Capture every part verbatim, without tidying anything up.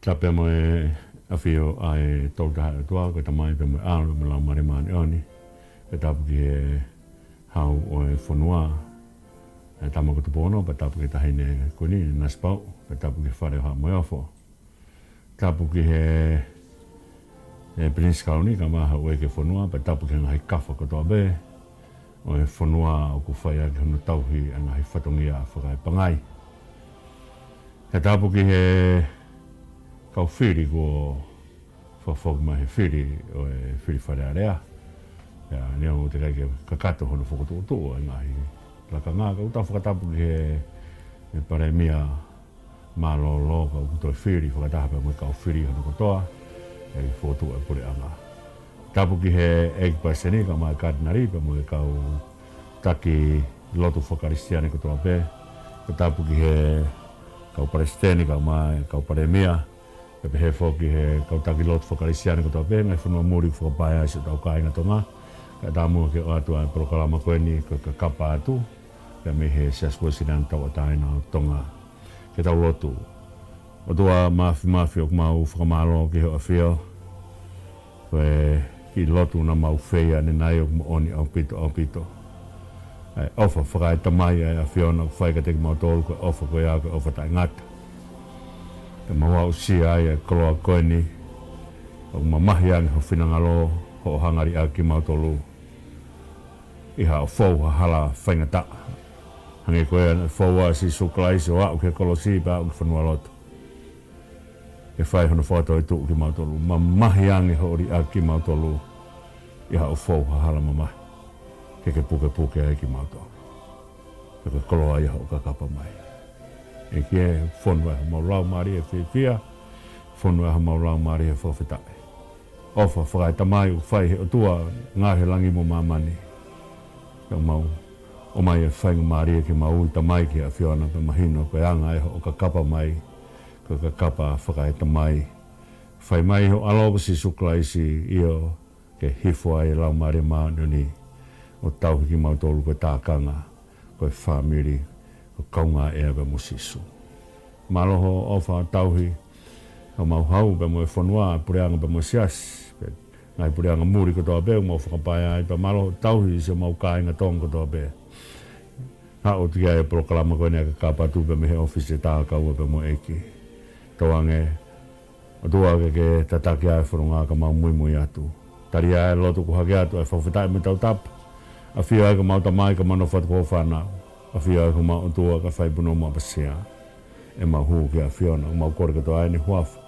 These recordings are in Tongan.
Tapu mo e ʻafio ʻa e Tolu Tahaʻi ʻOtua, ko e Tamai pea mo e ʻAlo mo e Laumālie Māʻoniʻoni. Pea tapu ki he hau ʻo e fonua, ʻa e tama ko Tupou Ono, pea tapu ki he Taʻahine Kuini Nanasipauʻu, pea tapu ki he Fale ʻo Haʻa Moheofo. Tapu ki he, he Pilinisi Kalauni kae ʻumaʻā e houʻeiki ʻo e fonua, pea tapu ki he ngaahi kafa kotoa pē ʻo e fonua ʻoku fai ʻaki hono tauhi ʻa e ngaahi fatongia fakaepangai. Pea tapu ki he kau fili kuo fakafoki mai he fili ʻo e fili Fale Alea. Pea neongo ʻoku teʻeki ai ke kakato hono fokotuʻutuʻu ʻa e ngaahi lakanga, ka ʻoku tau fakatapu ki he, he Palēmia mālōlō ka ʻoku toe fili fakataha pea mo e kau fili hono kotoa, ʻi he fokotuʻu ʻa e puleʻanga. Tapu ki he ʻEiki Palesiteni kae ʻumaʻā e Katinali pea mo e kau taki lotu faka-Kalisitiane kotoa pē. Pea tapu ki he kau Palesiteni kae ʻumaʻā e kau Palēmia. Pea pehē foki ki he kau taki lotu faka-Kalisitiane kotoa pē, ngaahi fonua muli fakapaea siʻotau kāinga Tonga. Kae ʻatā muʻa ke ʻoatu ʻa e polokalama ko eni ko e Kakapa Atu, pea mei he Siasi Uēsiliana Tauʻatāina ʻo Tonga. Ke tau lotu. ʻOtua Māfimafi, ʻoku mau fakamālō ki hoʻo ʻafio. Ko e kiʻi lotu naʻa mau fai ʻanenai ʻoku moʻoni ʻaupito, ʻaupito ʻa e ʻofa fakaetamai ʻa e ʻAfiona ʻoku fai kiate kimautolu, ko e ʻofa ko ia ko e ʻofa taʻengata. Pea mau aʻusia ai ʻa e koloa ko eni, ʻoku mamahi ange ho finangalo, hoʻo hanga ʻo liʻaki kimautolu ʻi haʻo fou ha hala faingataʻa. Hangē ko ia naʻe fou ai ʻa Sīsū Kalaisi ʻo aʻu ki he kolosi pea aʻu ki he fonualoto ke fai hono fakatoetuʻu kimautolu. Mamahi ange hoʻo liʻaki kimautolu ʻi haʻo fou ha hala mamahi ke ke pukepuke ai kimautolu. Pea ke koloa ia hoʻo kakapa mai. ʻEiki ē, fonu ai homau laumālie fiefia, fonu ai homau laumālie fakafetaʻi. ʻOfa fakaetamai ʻoku fai he ʻOtua, ngaohi ʻe langi mo māmani. Pea mau ʻomai e faingamālie ke mau ui, Tamai, ki he ʻAfiona, pea mahino ko e anga ē hoʻo kakapa mai, ko e kakapa fakaetamai. Fai mai ho ʻAlo ko Sīsū Kalaisi, ʻio, ke hifo ai e Laumālie Māʻoniʻoni ʻo tauhi kimautolu ko e tākanga, ko e fāmili, ko e kaungāʻea pea mo Sīsū. Mālō hoʻo ʻofa tauhi homau hau pea mo e fonua, puleʻanga pea mo e siasi, pea ngaahi puleʻanga muli kotoa pē ʻoku mau fakapaea ai, pea mālō hoʻo tauhi siʻomau kāinga Tonga kotoa pē. Haʻu atu ki ai e polokalama ko eni ʻa e Kakapa Atu pea mei he ʻōfisi ʻo e Tākaua pea mo e ʻEiki. Tauange ʻOtua ke ke tataki ʻa e fononga ka mau muimui atu. Tali ʻa e lotu kuo hake atu, ʻa e fakafetaʻi mo e tautapa. ʻAfio ai ko homau Tamai ka mau nofo atu ko hoʻo fānau. ʻAfio ai ko homau ʻOtua ka fai punou mo ʻapasia ʻemau hū ki he ʻAfiona. Mau kole kotoa ʻeni he huafa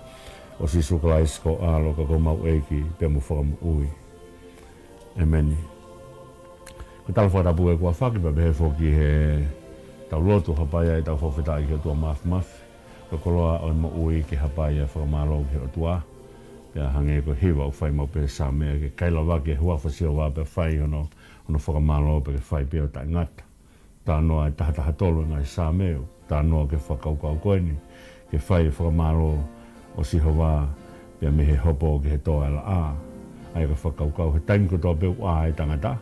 ʻo Sīsū Kalaisi ko ho ʻAlo ka ko homau ʻEiki pea mo Fakamoʻui. ʻĒmeni. Ko e tala fakatapu ē kuo fai pea pehē foki heʻetau lotu, hapai ai ʻetau fakafetaʻi ki he ʻOtua Māfimafi. Ko e koloa ʻo e moʻui ke hapai ʻa e fakamālō ki he ʻOtua. Pea hangē ko e hiva ʻoku fai maʻu pē ʻe he Saame, ke kailavaki e huafa ʻo Sihova pea fai hono, hono fakamālō pea ke fai pē ʻo taʻengata. Talanoa ʻe taha taha tolu ʻi he ngaahi Saame, talanoa ki he fakakaukau ko eni, ke fai e fakamālō ʻo Sihova pea mei he hopo ki he toa ʻo e laʻā. ʻA ia ko e fakakaukau he taimi kotoa pē ʻoku ʻā ai e tangata,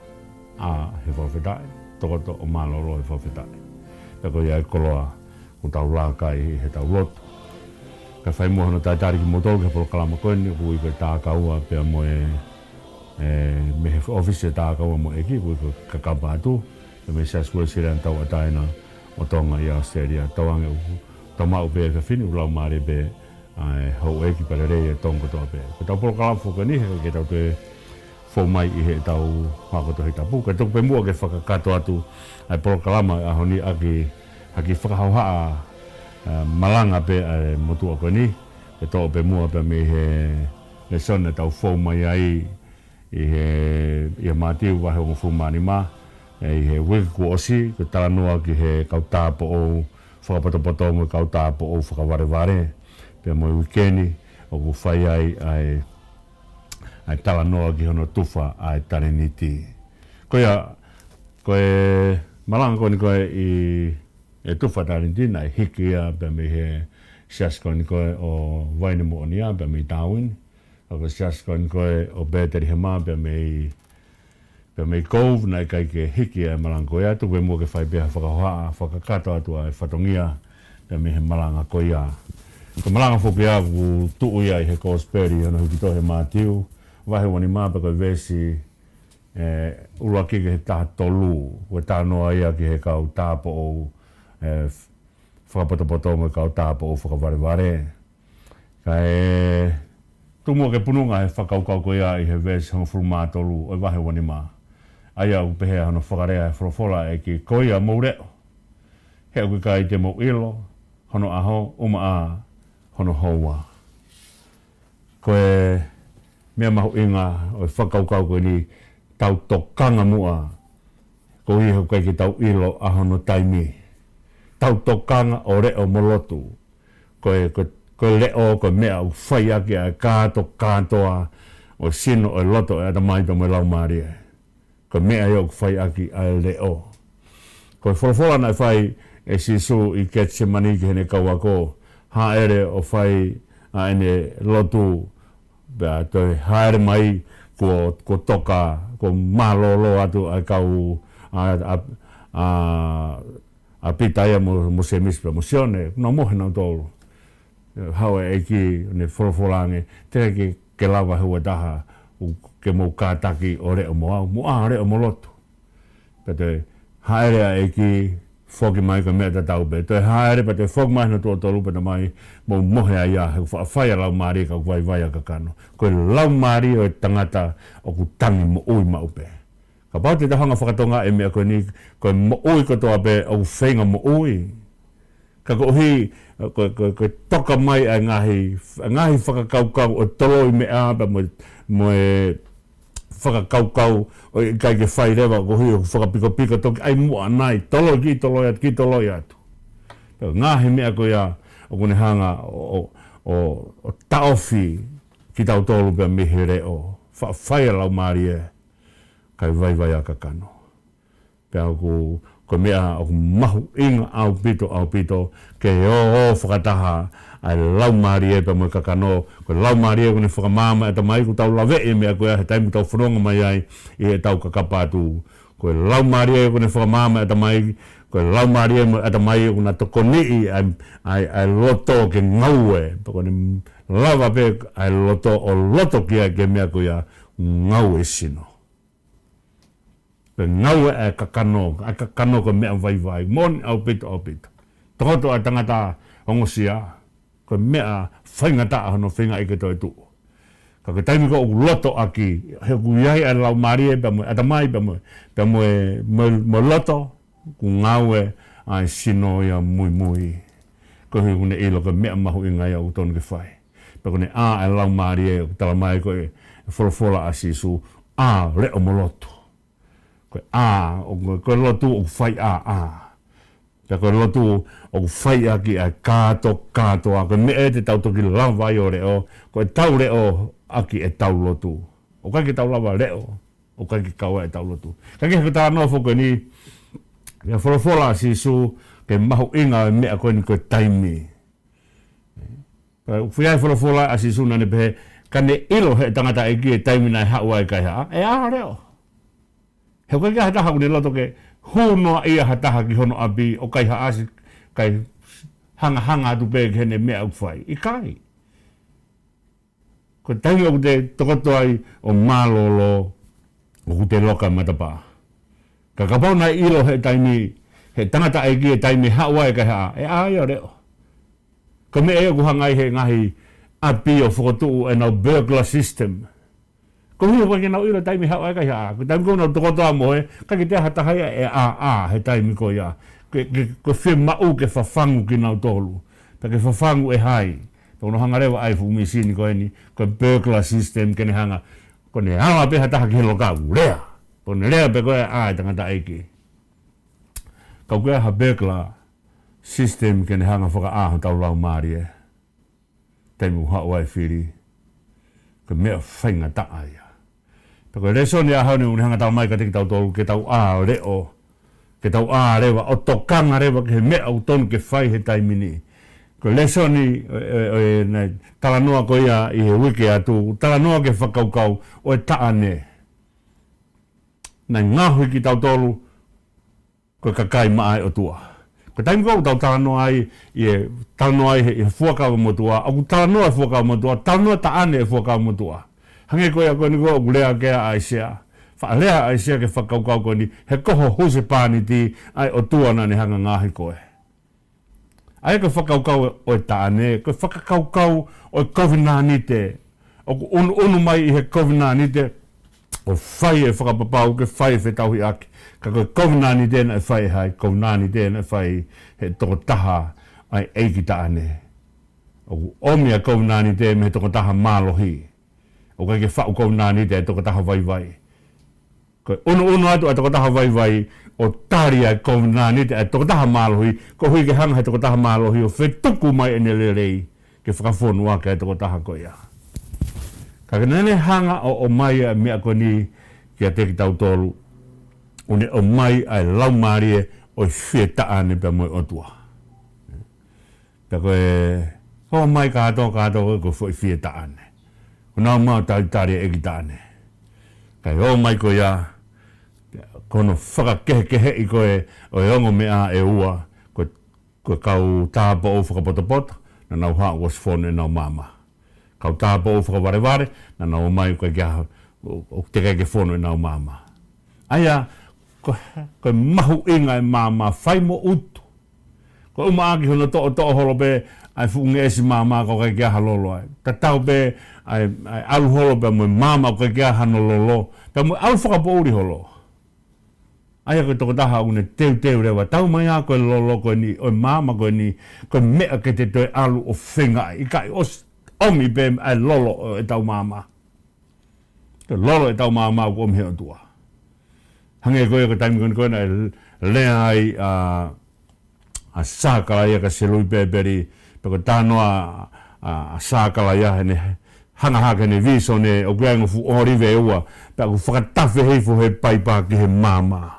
ʻā he fakafetaʻi, tokoto ʻo mālōlō he fakafetaʻi. Pea ko ia e koloa ʻoku tau laka ai heʻetau lotu. Kae fai muʻa hono talitali kimoutolu ki he polokalama ko eni, ʻoku ui ko e Tākaua pea mo e, ē, mei he ʻōfisi ʻo e Tākaua mo e ʻEiki, ʻoku ui ko e Kakapa Atu, pea mei he Siasi Uēsiliana Tauʻatāina ʻo Tonga ʻi ʻAositelēlia. Tauange ʻoku tau maʻu pē he efiafi ni, ʻoku laumālie pē ʻa e houʻeiki pea lelei e Tonga kotoa pē. Ko ʻetau polokalama foki ko eni, heʻikai ke tau toe fou mai ʻi heʻetau ako Tohi Tapu. Kae tuku pē muʻa ke fakakakato atu ʻa e polokalama ʻo e ʻaho ni ʻaki ha kiʻi fakahohaʻa, ē, malanga pē ʻa e motuʻa ko eni. Ke toʻo pē muʻa pea mei he lēsoni naʻa tau fou mai ai ʻi he, ʻi he Mātiu vahe hongofulu mā nima, ē, ʻi he uike kuo ʻosi, ko e talanoa ki he kau tāupoʻou fakapotopoto mo e kau tāupoʻou fakavalevale. Pea mo e uike ni, ʻoku fai ai ʻa e ʻa e talanoa ki hono tufa ʻa e talēniti. Ko ia, ko e malanga ko eni ko ē ʻi he tufa talēniti naʻe hiki ia pea mei he siasi ko eni ko ē ʻo Vainemoʻonia pea mei Tāuini. Ka ko e siasi ko eni ko ē ʻo Pētelihema pea mei, pea mei Cove naʻe ʻikai ke hiki ʻa e malanga ko ia, tuku pē muʻa ke fai pē ha fakahohaʻa, fakakakato atu ʻa e fatongia pea mei he malanga ko ia. Ko e malanga foki ʻoku tuʻu ia ʻi he Kosipeli ʻi hono hiki tohi ʻe Mātiu, vahe ua nima pea ko e veesi, ē, ʻuluaki ki he taha tolu, ko e talanoa ia ki he kau tāupoʻou, ē, fakapotopoto mo e kau tāupoʻou fakavalevale. Kae tuku muʻa ke pununga he fakakaukau ko ia ʻi he veesi hongofulu mā tolu ʻo e vahe ua nima. ʻA ia ʻoku pehē hono fakalea ʻe he folofola ʻa e ʻEiki, ko ia mou leʻo. He ʻoku ʻikai te mou ʻilo hono ʻaho, ʻumaʻā hono houa. Ko e meʻa mahuʻinga ʻo e fakakaukau ko eni, tau tokanga muʻa. Koeʻuhi he ʻoku ʻikai ke tau ʻilo ʻa hono taimi. Tau tokanga ʻo leʻo mo lotu. Ko e, ko e, ko e leʻo, ko e meʻa ʻoku fai ʻaki ʻa e kātokātoa ʻo e sino, ʻo e loto, ʻo e ʻatamai pea mo e laumālie. Ko e meʻa ia ʻoku fai ʻaki ʻa e leʻo. Ko e folofola naʻe fai ʻe Sīsū ʻi Ketisemani ki heʻene kau ako, hāʻele ʻo fai ʻa ʻene lotu, pea toe hāʻele mai kuo, kuo toka, kuo mālōlō atu ʻa e kau, ʻa, ʻa, ʻa, ʻa Pita ia mo, mo Sēmisi pea mo Sione, kuo nau mohe nautolu. Haʻu e ʻEiki ʻo ne folofola ange, teʻeki ke, ke lava ʻe ha taha ʻo ke mou kātaki ʻo leʻo mo au, mou ʻā leʻo mo lotu. Pea toe hāʻele ʻa e ʻEiki, foki mai ko e meʻa tatau pē. Toe hāʻele pea toe foki mai hono tuʻo tolu pea toe mai, mou mohe ai ia, he ʻoku faʻa fai ʻa e laumālie ka ʻoku vaivai ʻa e kakano. Ko e laumālie ʻo e tangata ʻoku tangi moʻui maʻu pē. Kapau te tau hanga ʻo fakatonga e meʻa ko eni, ko e moʻui kotoa pē ʻoku feinga moʻui. Ka koeʻuhi, ko, ko, ko e toka mai ʻa e ngaahi, ngaahi fakakaukau ʻo e toloi meʻa pea mo, mo e fakakaukau ʻo ʻikai ke fai leva, koeʻuhi ʻoku fakapikopiko toki ʻai muʻa nai, toloi ki, toloi atu, ki, toloi atu. Pea ngaahi meʻa ko ia ʻoku ne hanga ʻo, ʻo, ʻo, ʻo taʻofi kitautolu pea mei he leʻo, faʻa fai ʻa e laumālie, kae vaivai ʻa e kakano. Pea ʻoku, ko e meʻa ʻoku mahuʻinga ʻaupito, ʻaupito, ke ō, ō fakataha ʻa e laumālie pea mo e kakano. Ko e laumālie ʻoku ne fakamaama e ʻatamai, ʻoku tau laveʻi e meʻa ko ia he taimi ʻoku tau fononga mai ai ʻi heʻetau kakapa atu. Ko e laumālie ʻoku ne fakamaama e ʻatamai, ko e laumālie mo e ʻatamai ʻoku na tokoniʻi ʻa e, ʻa e, ʻa e loto ke ngaue. Pea ʻoku ne lava pē ʻa e loto ʻo loto ki ai ki he meʻa ko ia, ngaue sino. Pea ngaue ʻa e kakano, ʻa e kakano ko e meʻa vaivai, moʻoni ʻaupito, ʻaupito. Tokoto ʻa e tangata ongosia, ko e meʻa faingataʻa hono feingaʻi ke toe tuʻu. Ka ko e taimi ko ē ʻoku loto ʻaki, he ʻoku ʻi ai ʻa e laumālie pea mo e ʻatamai pea mo, pea mo e, mo, mo e loto, ʻoku ngaue ʻa e sino ia muimui. Koeʻuhi ʻoku ne ʻilo ko e meʻa mahuʻinga ia ʻoku totonu ke fai. Pea ʻoku ne ʻā ʻa e laumālie, ʻoku talamai ko e folofola ʻa Sīsū, ʻā leʻo mo lotu. Ko e ʻā, ʻo ko, ko e lotu ʻoku fai ʻāʻā. Pea ko e lotu ʻoku fai ʻaki ʻa e kātokātoa, ko e meʻa ē te tau toki lava ai ʻo leʻo, ko ʻetau leʻo ʻaki ʻetau lotu. ʻOku ʻikai ke tau lava leʻo, ʻoku ʻikai ke kau ai ʻetau lotu. Ka ko e talanoa foki eni, ʻa e folofola ʻa Sīsū, ki he mahuʻinga e meʻa ko eni ko e taimi. Pea ʻoku ʻi ai e folofola ʻa Sīsū naʻa ne pehē, ka ne ʻilo ʻe he tangataʻeiki e taimi naʻe haʻu ai e kaihaʻa, ʻe ʻā leʻo. He ʻoku ʻikai ke ʻi ai ha taha ʻoku ne loto ke hū noaʻia ha taha ki hono ʻapi ʻo kaihaʻasi, kae hangahanga atu pē ki heʻene meʻa ʻoku fai. ʻIkai. Ko e taimi ʻoku te tokoto ai ʻo mālōlō, ʻoku te loka matapā. Ka kapau naʻe ʻilo ʻe he taimi, ʻe he tangataʻeiki e taimi haʻu ai e kaihaʻa, ʻe ʻā ia ʻo leʻo. Ko e meʻa ia ʻoku hanga ai ʻe he ngaahi ʻapi ʻo fokotuʻu ʻenau burglar system. Koeʻuhi ʻoku ʻikai ke nau ʻilo e taimi haʻu ai e kaihaʻa. Ko e taimi ko ē ʻoku nau tokoto ai mo e, ʻikai ke toe ʻi ai ha taha ia ʻe ʻāʻā he taimi ko ia. Ke, ke, ko e fiemaʻu ke fafangu kinautolu. Pea ke fafangu ʻe hai. Pea ʻoku nau hanga leva ʻa e fuʻu mīsini ko eni, ko e burglar system ke ne hanga. Ko ʻene ala pē ha taha ki he loka ʻoku lea. Ko ʻene lea pē ko ē ʻa e tangataʻeiki. Ka ʻoku ʻikai ha burglar system ke ne hanga fakaʻā hotau laumālie. Taimi ʻoku haʻu ai e fili. Ko e meʻa faingataʻa ia. Pea ko e lēsoni ʻa e ʻaho ni ʻoku ne hanga ʻo talamai kiate kitautolu ke tau ʻā leʻo. Ke tau ʻā leva, ʻo tokanga leva ki he meʻa ʻoku totonu ke fai he taimi ni. Ko e lēsoni, ʻo, ʻo, ʻo, ʻene talanoa ko ia ʻi he uike atu, talanoa ki he fakakaukau ʻo e taʻane. Naʻe ngaohi kitautolu, ko e kakai maʻa e ʻOtua. Ko e taimi ko ē ʻoku tau talanoa ai, ʻi he talanoa ai he, he fuakava motuʻa, ʻoku talanoa e fuakava motuʻa, talanoa taʻane e fuakava motuʻa. Hangē ko ia ko eni ko ē ʻoku lea ki ai ʻa ʻAisea. Faʻa lea ʻa ʻAisea ki he fakakaukau ko eni, he ko ho husepāniti ʻa e ʻOtua naʻa ne hanga ʻo ngaohi koe. ʻA ia ko e fakakaukau ʻo e taʻane, ko e fakakaukau ʻo e kovinānite. ʻOku ʻunuʻunu mai ʻi he kovinānite, ʻo fai e fakapapau ke fai e fetauhiʻaki. Ka ko e kovinānite naʻe fai ʻe hai, kovinānite naʻe fai he tokotaha ʻa e ʻeiki taʻane. ʻOku ʻomi ʻa e kovinānite mei he tokotaha mālohi. ʻOku ʻikai ke faʻu kovinānite ʻa e tokotaha vaivai. Ko e ʻunuʻunu atu ʻa e tokotaha vaivai ʻo tali ʻa e kovinānite ʻa e tokotaha mālohi, koeʻuhi ke hanga he tokotaha mālohi ʻo fetuku mai ʻene lelei ke fakafonu ʻaki ʻa e tokotaha ko ia. Ka naʻa ne hanga ʻo, ʻomai ʻa e meʻa ko eni kiate kitautolu, ʻo ne ʻomai ʻa e laumālie ʻo e fie taʻane pea mo e ʻOtua. Pea ko e, ʻomai kātoa, kātoa ko e foʻi fie taʻane. Ko ʻenau maʻu talitali e ʻeiki taʻane. Kae ʻomai ko ia, ko hono fakakehekeheʻi ko ē ʻo e ongo meʻa ʻe ua, ko, ko e kau tāupoʻou fakapotopoto, naʻa nau haʻu ʻo ʻosi fonu ʻenau maama. Kau tāupoʻou fakavalevale, naʻa nau ō mai ʻoku ʻikai ke ʻi ai ha, ʻo, ʻoku teʻeki ke fonu ʻenau maama. ʻA ia, ko, ko e mahuʻinga e maama fai mo ʻutu. Ko e ʻumaʻā ki hono toʻotoʻo holo pē ʻa e fuʻu ngeʻesi maama ʻoku ʻikai ke ʻi ai ha lolo ai. Tatau pē ʻa e, ʻa e ʻalu holo pē mo e maama ʻoku ʻikai ke ʻi ai hano lolo. Pea mo e ʻalu fakapoʻuli holo. ʻA ia ko e tokotaha ʻoku ne teuteu leva, tau mai ā ko e lolo ko eni, ʻo e maama ko eni, ko e meʻa ke te toe ʻalu ʻo feingaʻi, ʻikai ʻosi ʻomi pē ʻa e lolo ʻo ʻetau maama. Ko e lolo ʻetau maama ʻoku ʻomi he ʻOtua. Hangē ko ia ko e taimi ko eni ko ē naʻe lea ai ʻa, ʻa Sakalaia kia Selupēpeli, pea ko e talanoa ʻa, ʻa Sakalaia heʻene hanga hake heʻene vīsone ʻoku ʻi ai e ongo fuʻu ʻōlive ʻe ua, pea ʻoku fakatafe hifo he paipa ki he maama.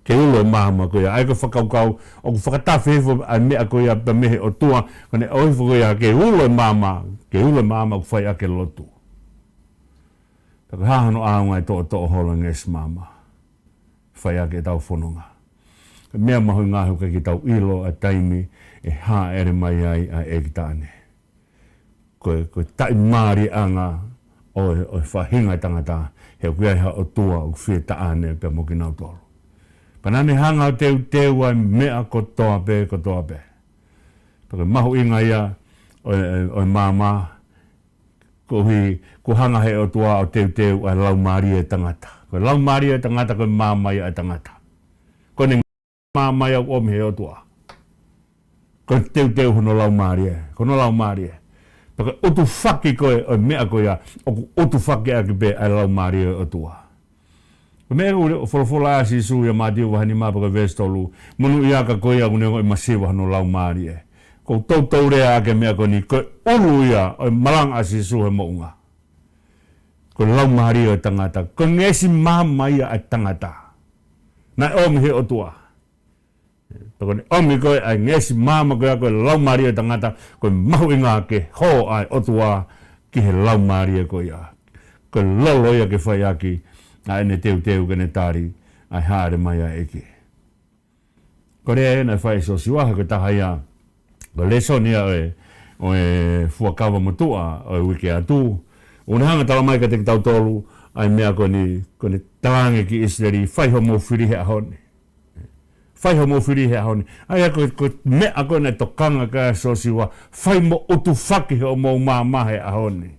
Ki he ulo e maama ko ia, ʻa ia ko e fakakaukau, ʻoku fakatafe hifo ʻa e meʻa ko ia pea mei he ʻOtua, ko ʻene ʻohifo ko ia ki he ulo e maama, ki he ulo e maama ʻoku fai ʻaki e lotu. Pea ko e hā hono ʻaonga e toʻotoʻo holo e ngeʻesi maama. Fai ʻaki ʻetau fononga. Ko e meʻa mahuʻinga he ʻoku ʻikai ke tau ʻilo ʻa e taimi ʻe hāʻele mai ai ʻa e ʻeiki taʻane. Ko e, ko e taʻimālieʻanga ʻo e, ʻo e faʻahinga e tangata, he ʻoku ʻi ai ha ʻOtua ʻoku fie taʻane pea mo kinautolu. Pea naʻa ne hanga ʻo teuteu ʻa e meʻa kotoa pē, kotoa pē. Pea ko e mahuʻinga ia ʻo e, ʻo e maama, koeʻuhi kuo hanga he ʻOtua ʻo teuteu ʻa e laumālie e tangata. Ko e laumālie e tangata, ko e maama ia e tangata. Ko ʻene maama ia ʻoku ʻomi he ʻOtua. Ko e teuteu hono laumālie, ko hono laumālie. Pea ko e ʻutufaki ko ē ʻo e meʻa ko ia, ʻoku ʻutufaki ʻaki pē ʻa e laumālie ʻo e ʻOtua. Ko e meʻa ʻoku folofola ʻa Sīsū ʻia Mātiu vahe nima pea ko e veesi tolu, monūʻiaʻia ko ia ʻoku ne ongoʻi masiva hono laumālie. Ko e toutou lea ʻaki e meʻa ko eni, ko e ʻulu ia ʻo e malanga ʻa Sīsū he moʻunga. Ko e laumālie ʻo e tangata, ko e ngeʻesi maama ia ʻa e tangata. Naʻe ʻomi he ʻOtua. Pea ko ʻene ʻomi ko ē ʻa e ngeʻesi maama ko ia ko e laumālie ʻo e tangata, ko e mahuʻinga ke hō ʻa e ʻOtua ki he laumālie ko ia. Ko e lolo ia ke fai ʻaki ʻa ʻene teuteu ke ne tali ʻa e hāʻele mai ʻa e ʻEiki. Ko e lea ē naʻe fai ʻe Siosiua, he ko e taha ia, ko e lēsoni ia ʻo e, ʻo e fuakava motuʻa ʻo e uike atu. ʻOku ne hanga ʻo tala mai kiate kitautolu ʻa e meʻa ko eni, ko ʻene talaange ki ʻIsileli, fai hoʻomou fili he ʻaho ni. Fai hoʻomou fili he ʻaho ni. ʻA ia ko, ko e meʻa ko ē naʻe tokanga ki ai ʻa Siosiua, fai mo ʻutufaki hoʻomou maama he ʻaho ni.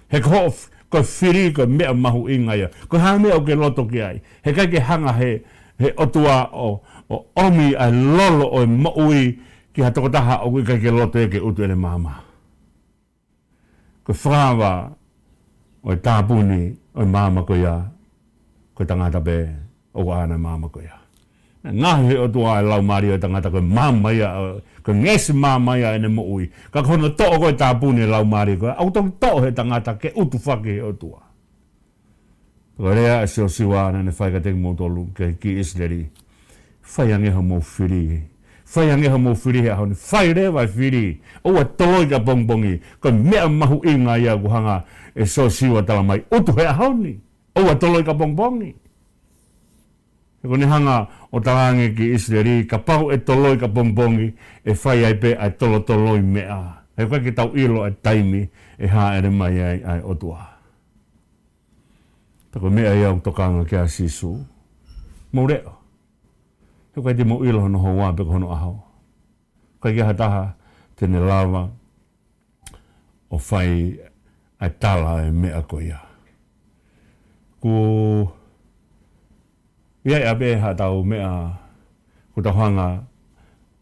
He ko hoʻo f-, ko e fili ko e meʻa mahuʻinga ia. Ko e hā e meʻa ʻoku ke loto ki ai. He ʻikai ke hanga he, he ʻOtua ʻo, ʻo ʻomi ʻa e lolo ʻo e moʻui ki ha tokotaha ʻoku ʻikai ke loto ia ke ʻutu ʻene maama. Ko e fakaava ʻo e tāpuni ʻo e maama ko ia, ko e tangata pē ʻoku ʻaʻana e maama ko ia. Naʻe ngaohi he ʻOtua e laumālie ʻo e tangata ko e maama ia, ko e ngeʻesi maama ia ʻene moʻui. Ka ko hono toʻo ko ē e tāpuni e laumālie ko ia, ʻoku toki toʻo he tangata ke ʻutufaki he ʻOtua. Ko e lea ʻa Siosiua naʻa ne fai kiate kimoutolu, ki, ki ʻIsileli. Fai ange hoʻomou fili. Fai ange hoʻomou fili he ʻaho ni. Fai leva e fili. ʻOua toloi ki ʻapongipongi. Ko e meʻa mahuʻinga ia ʻoku hanga ʻe Siosiua ʻo tala mai. ʻUtu he ʻaho ni. ʻOua toloi ki ʻapongipongi. He ko ʻene hanga ʻo talaange ki ʻIsileli, kapau ʻe toloi ka pongipongi, ʻe fai ai pē ʻa e tolotoloi meʻa. He ʻoku ʻikai ke tau ʻilo ʻa e taimi ʻe hāʻele mai ai ʻa e ʻOtua. Pea ko e meʻa ia ʻoku tokanga ki ai ʻa Sīsū. Mou leʻo. He ʻoku ʻikai te mou ʻilo hono houa pe ko hono ʻaho. ʻIkai ke ʻi ai ha taha te ne lava ʻo fai ʻa e tala ʻa e meʻa ko ia. Ko ia ia pē haʻatau meʻa, ko ʻetau hanga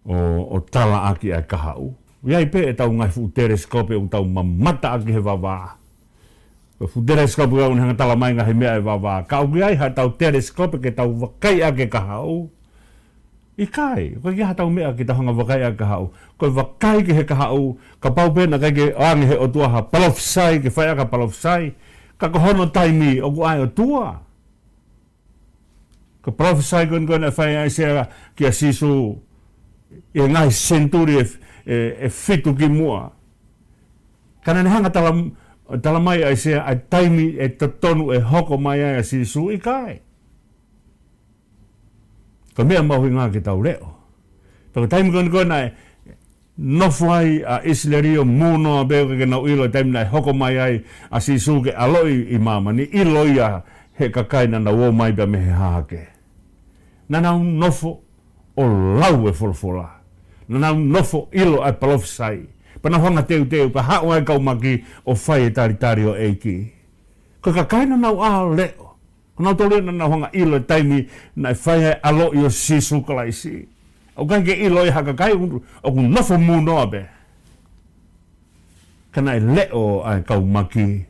ʻo, ʻo talaʻaki ʻa e kahaʻu. ʻI ai pē ʻetau ngaahi fuʻu telesikope ʻoku tau mamata ʻaki he vavā. Ko e fuʻu telesikope ʻoku ne hanga tala mai ngaahi meʻa ʻa e vavā. Ka ʻoku ʻi ai haʻatau telesikope ke tau vakai ʻaki e kahaʻu? ʻIkai, ʻoku ʻikai ke ʻi ai haʻatau meʻa ke tau hanga vakai ʻaki e kahaʻu. Ko e vakai ki he kahaʻu, kapau pē naʻe ʻikai ke ʻoange he ʻOtua ha palofisai, ke fai ʻaki ha palofisai. Ka ko hono taimi, ʻoku ʻa e ʻOtua. Ko e palofisai ko eni ko ē naʻe fai ʻe ʻAisea kia Sīsū ʻi he ngaahi senituli ʻe, ʻe, ʻe fitu ki muʻa. Ka naʻa ne hanga tala, tala mai ʻe ʻAisea ʻa e taimi ʻe totonu ʻe hoko mai ai ʻa Sīsū, ʻikai. Ko e meʻa mahuʻinga ke tau leʻo. Pea ko e taimi ko eni ko ē naʻe nofo ai ʻa ʻIsileli ʻo mūnoa pē ʻo ʻikai ke nau ʻilo e taimi naʻe hoko mai ai ʻa Sīsū ke ʻaloʻi ʻi māmani, ʻilo ia he kakai naʻa nau ō mai pea mei he hahake. Naʻa nau nofo ʻo lau e folofola. Naʻa nau nofo ʻilo ʻa e palofisai. Pea nau hanga teuteu, pea haʻu ai e kau maki ʻo fai e talitali ʻo e ʻEiki. Ko e kakai naʻa nau ʻā ʻo leʻo. Ko nautolu ia naʻa nau hanga ʻilo e taimi naʻe fai ai e ʻaloʻi ʻo Sīsū Kalaisi. ʻOku ʻikai ke ʻilo ia ʻe ha kakai, ʻoku, ʻoku nofo mūnoa pē. Ka naʻe leʻo ʻa e kau maki,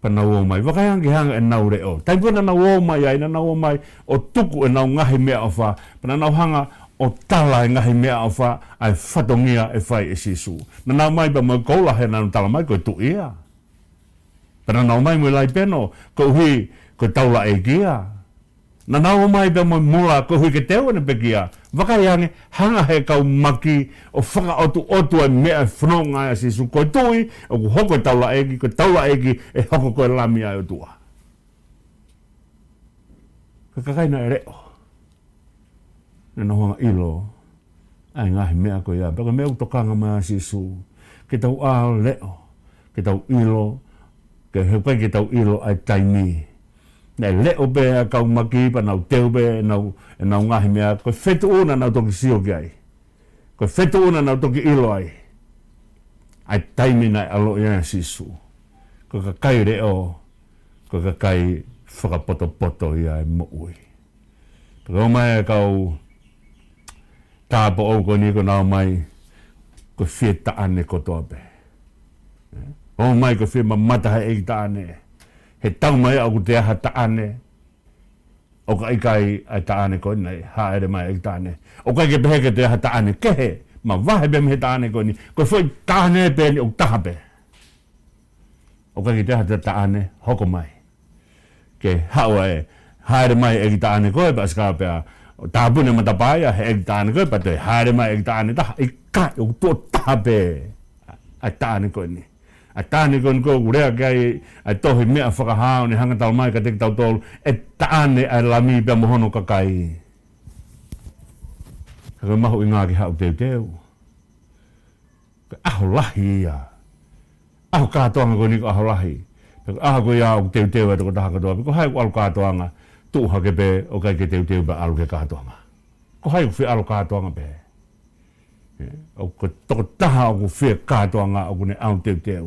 pea nau ō mai. Vakai ange ki he anga ʻenau leʻo. Taimi ko ē naʻa nau ō mai ai, naʻa nau ō mai ʻo tuku ʻenau ngaahi meʻaʻofa, pea naʻa nau hanga ʻo tala e ngaahi meʻaʻofa ʻa e fatongia ʻe fai ʻe Sīsū. Naʻa nau ō mai pea mo e koula he naʻa nau tala mai ko e tuʻi ia. Pea naʻa nau ō mai mo e laipeno, koeʻuhi ko e taulaʻeiki ia. Naʻa nau ō mai pea mo e mula, koeʻuhi ke teu ʻene pekia. Vakai ange, hanga he kau maki ʻo fakaʻotuʻotu ʻa e meʻa ʻe fononga ai ʻa Sīsū. Ko e tuʻi, ʻoku hoko ko e taulaʻeiki, ko e taulaʻeiki ʻe hoko ko e Lami ʻa e ʻOtua. Ko e kakai naʻe leʻo, naʻa nau hanga ʻilo ʻa e ngaahi meʻa ko ia. Pea ko e meʻa ʻoku tokanga mai ai ʻa Sīsū, ke tau ʻā ʻo leʻo, ke tau ʻilo, ke he ʻoku ʻikai ke tau ʻilo ʻa e taimi. Naʻe leʻo pē ʻa e kau maki pea nau teu pē ʻenau, ʻenau ngaahi meʻa, ko e fetuʻu naʻa nau toki sio ki ai. Ko e fetuʻu naʻa nau toki ʻilo ai ʻa e taimi naʻe ʻaloʻi ai ʻa Sīsū. Ko e kakai leʻo, ko e kakai fakapotopoto ia ʻa e moʻui. Pea ō mai e kau tāupoʻou ko eni, ko ʻenau ō mai ko e fie taʻane kotoa pē. ʻOku ō mai ko e fie mamata he ʻeiki taʻane. He tau mai ʻoku toe ʻi ai ha taʻane. ʻOku ʻikai ʻa e taʻane ko eni naʻe hāʻele mai ʻa e ʻeiki taʻane. ʻOku ʻikai ke pehē ke toe ʻi ai ha taʻane kehe, mavahe pē mei he taʻane ko eni. Ko e foʻi taʻane pē eni ʻoku taha pē. ʻOku ʻikai ke toe ʻi ai ha taʻane hoko mai. Ke haʻu ʻa e, hāʻele mai e ʻeiki taʻane ko ē, pea ʻosi ka pea tāpuni e matapā ia he ʻeiki taʻane ko ē, pea toe hāʻele mai e ʻeiki taʻane taha, ʻikai, ʻoku tuʻo taha pē ʻa e taʻane ko eni. ʻA e taʻane ko eni ko ē ʻoku lea ki ai ʻa e tohi Meʻa Fakahā, ʻo ne hanga tala mai kiate kitautolu, ʻe taʻane ʻa e Lami pea mo hono kakai. Ka ko e mahuʻinga ke haʻu teuteu. Ko e ʻaho lahi ia. ʻAho kātoanga ko eni ko e ʻaho lahi. Pea ko e ʻaho ko ia ʻoku teuteu ai e tokotaha kotoa pē. Ko hai ʻoku ʻalu kātoanga, tuʻu hake pē, ʻoku ʻikai ke teuteu pea ʻalu ki he kātoanga. Ko hai ʻoku fie ʻalu kātoanga pē? ʻE, ʻoku ko e tokotaha ʻoku fie kātoanga ʻoku ne ʻalu teuteu.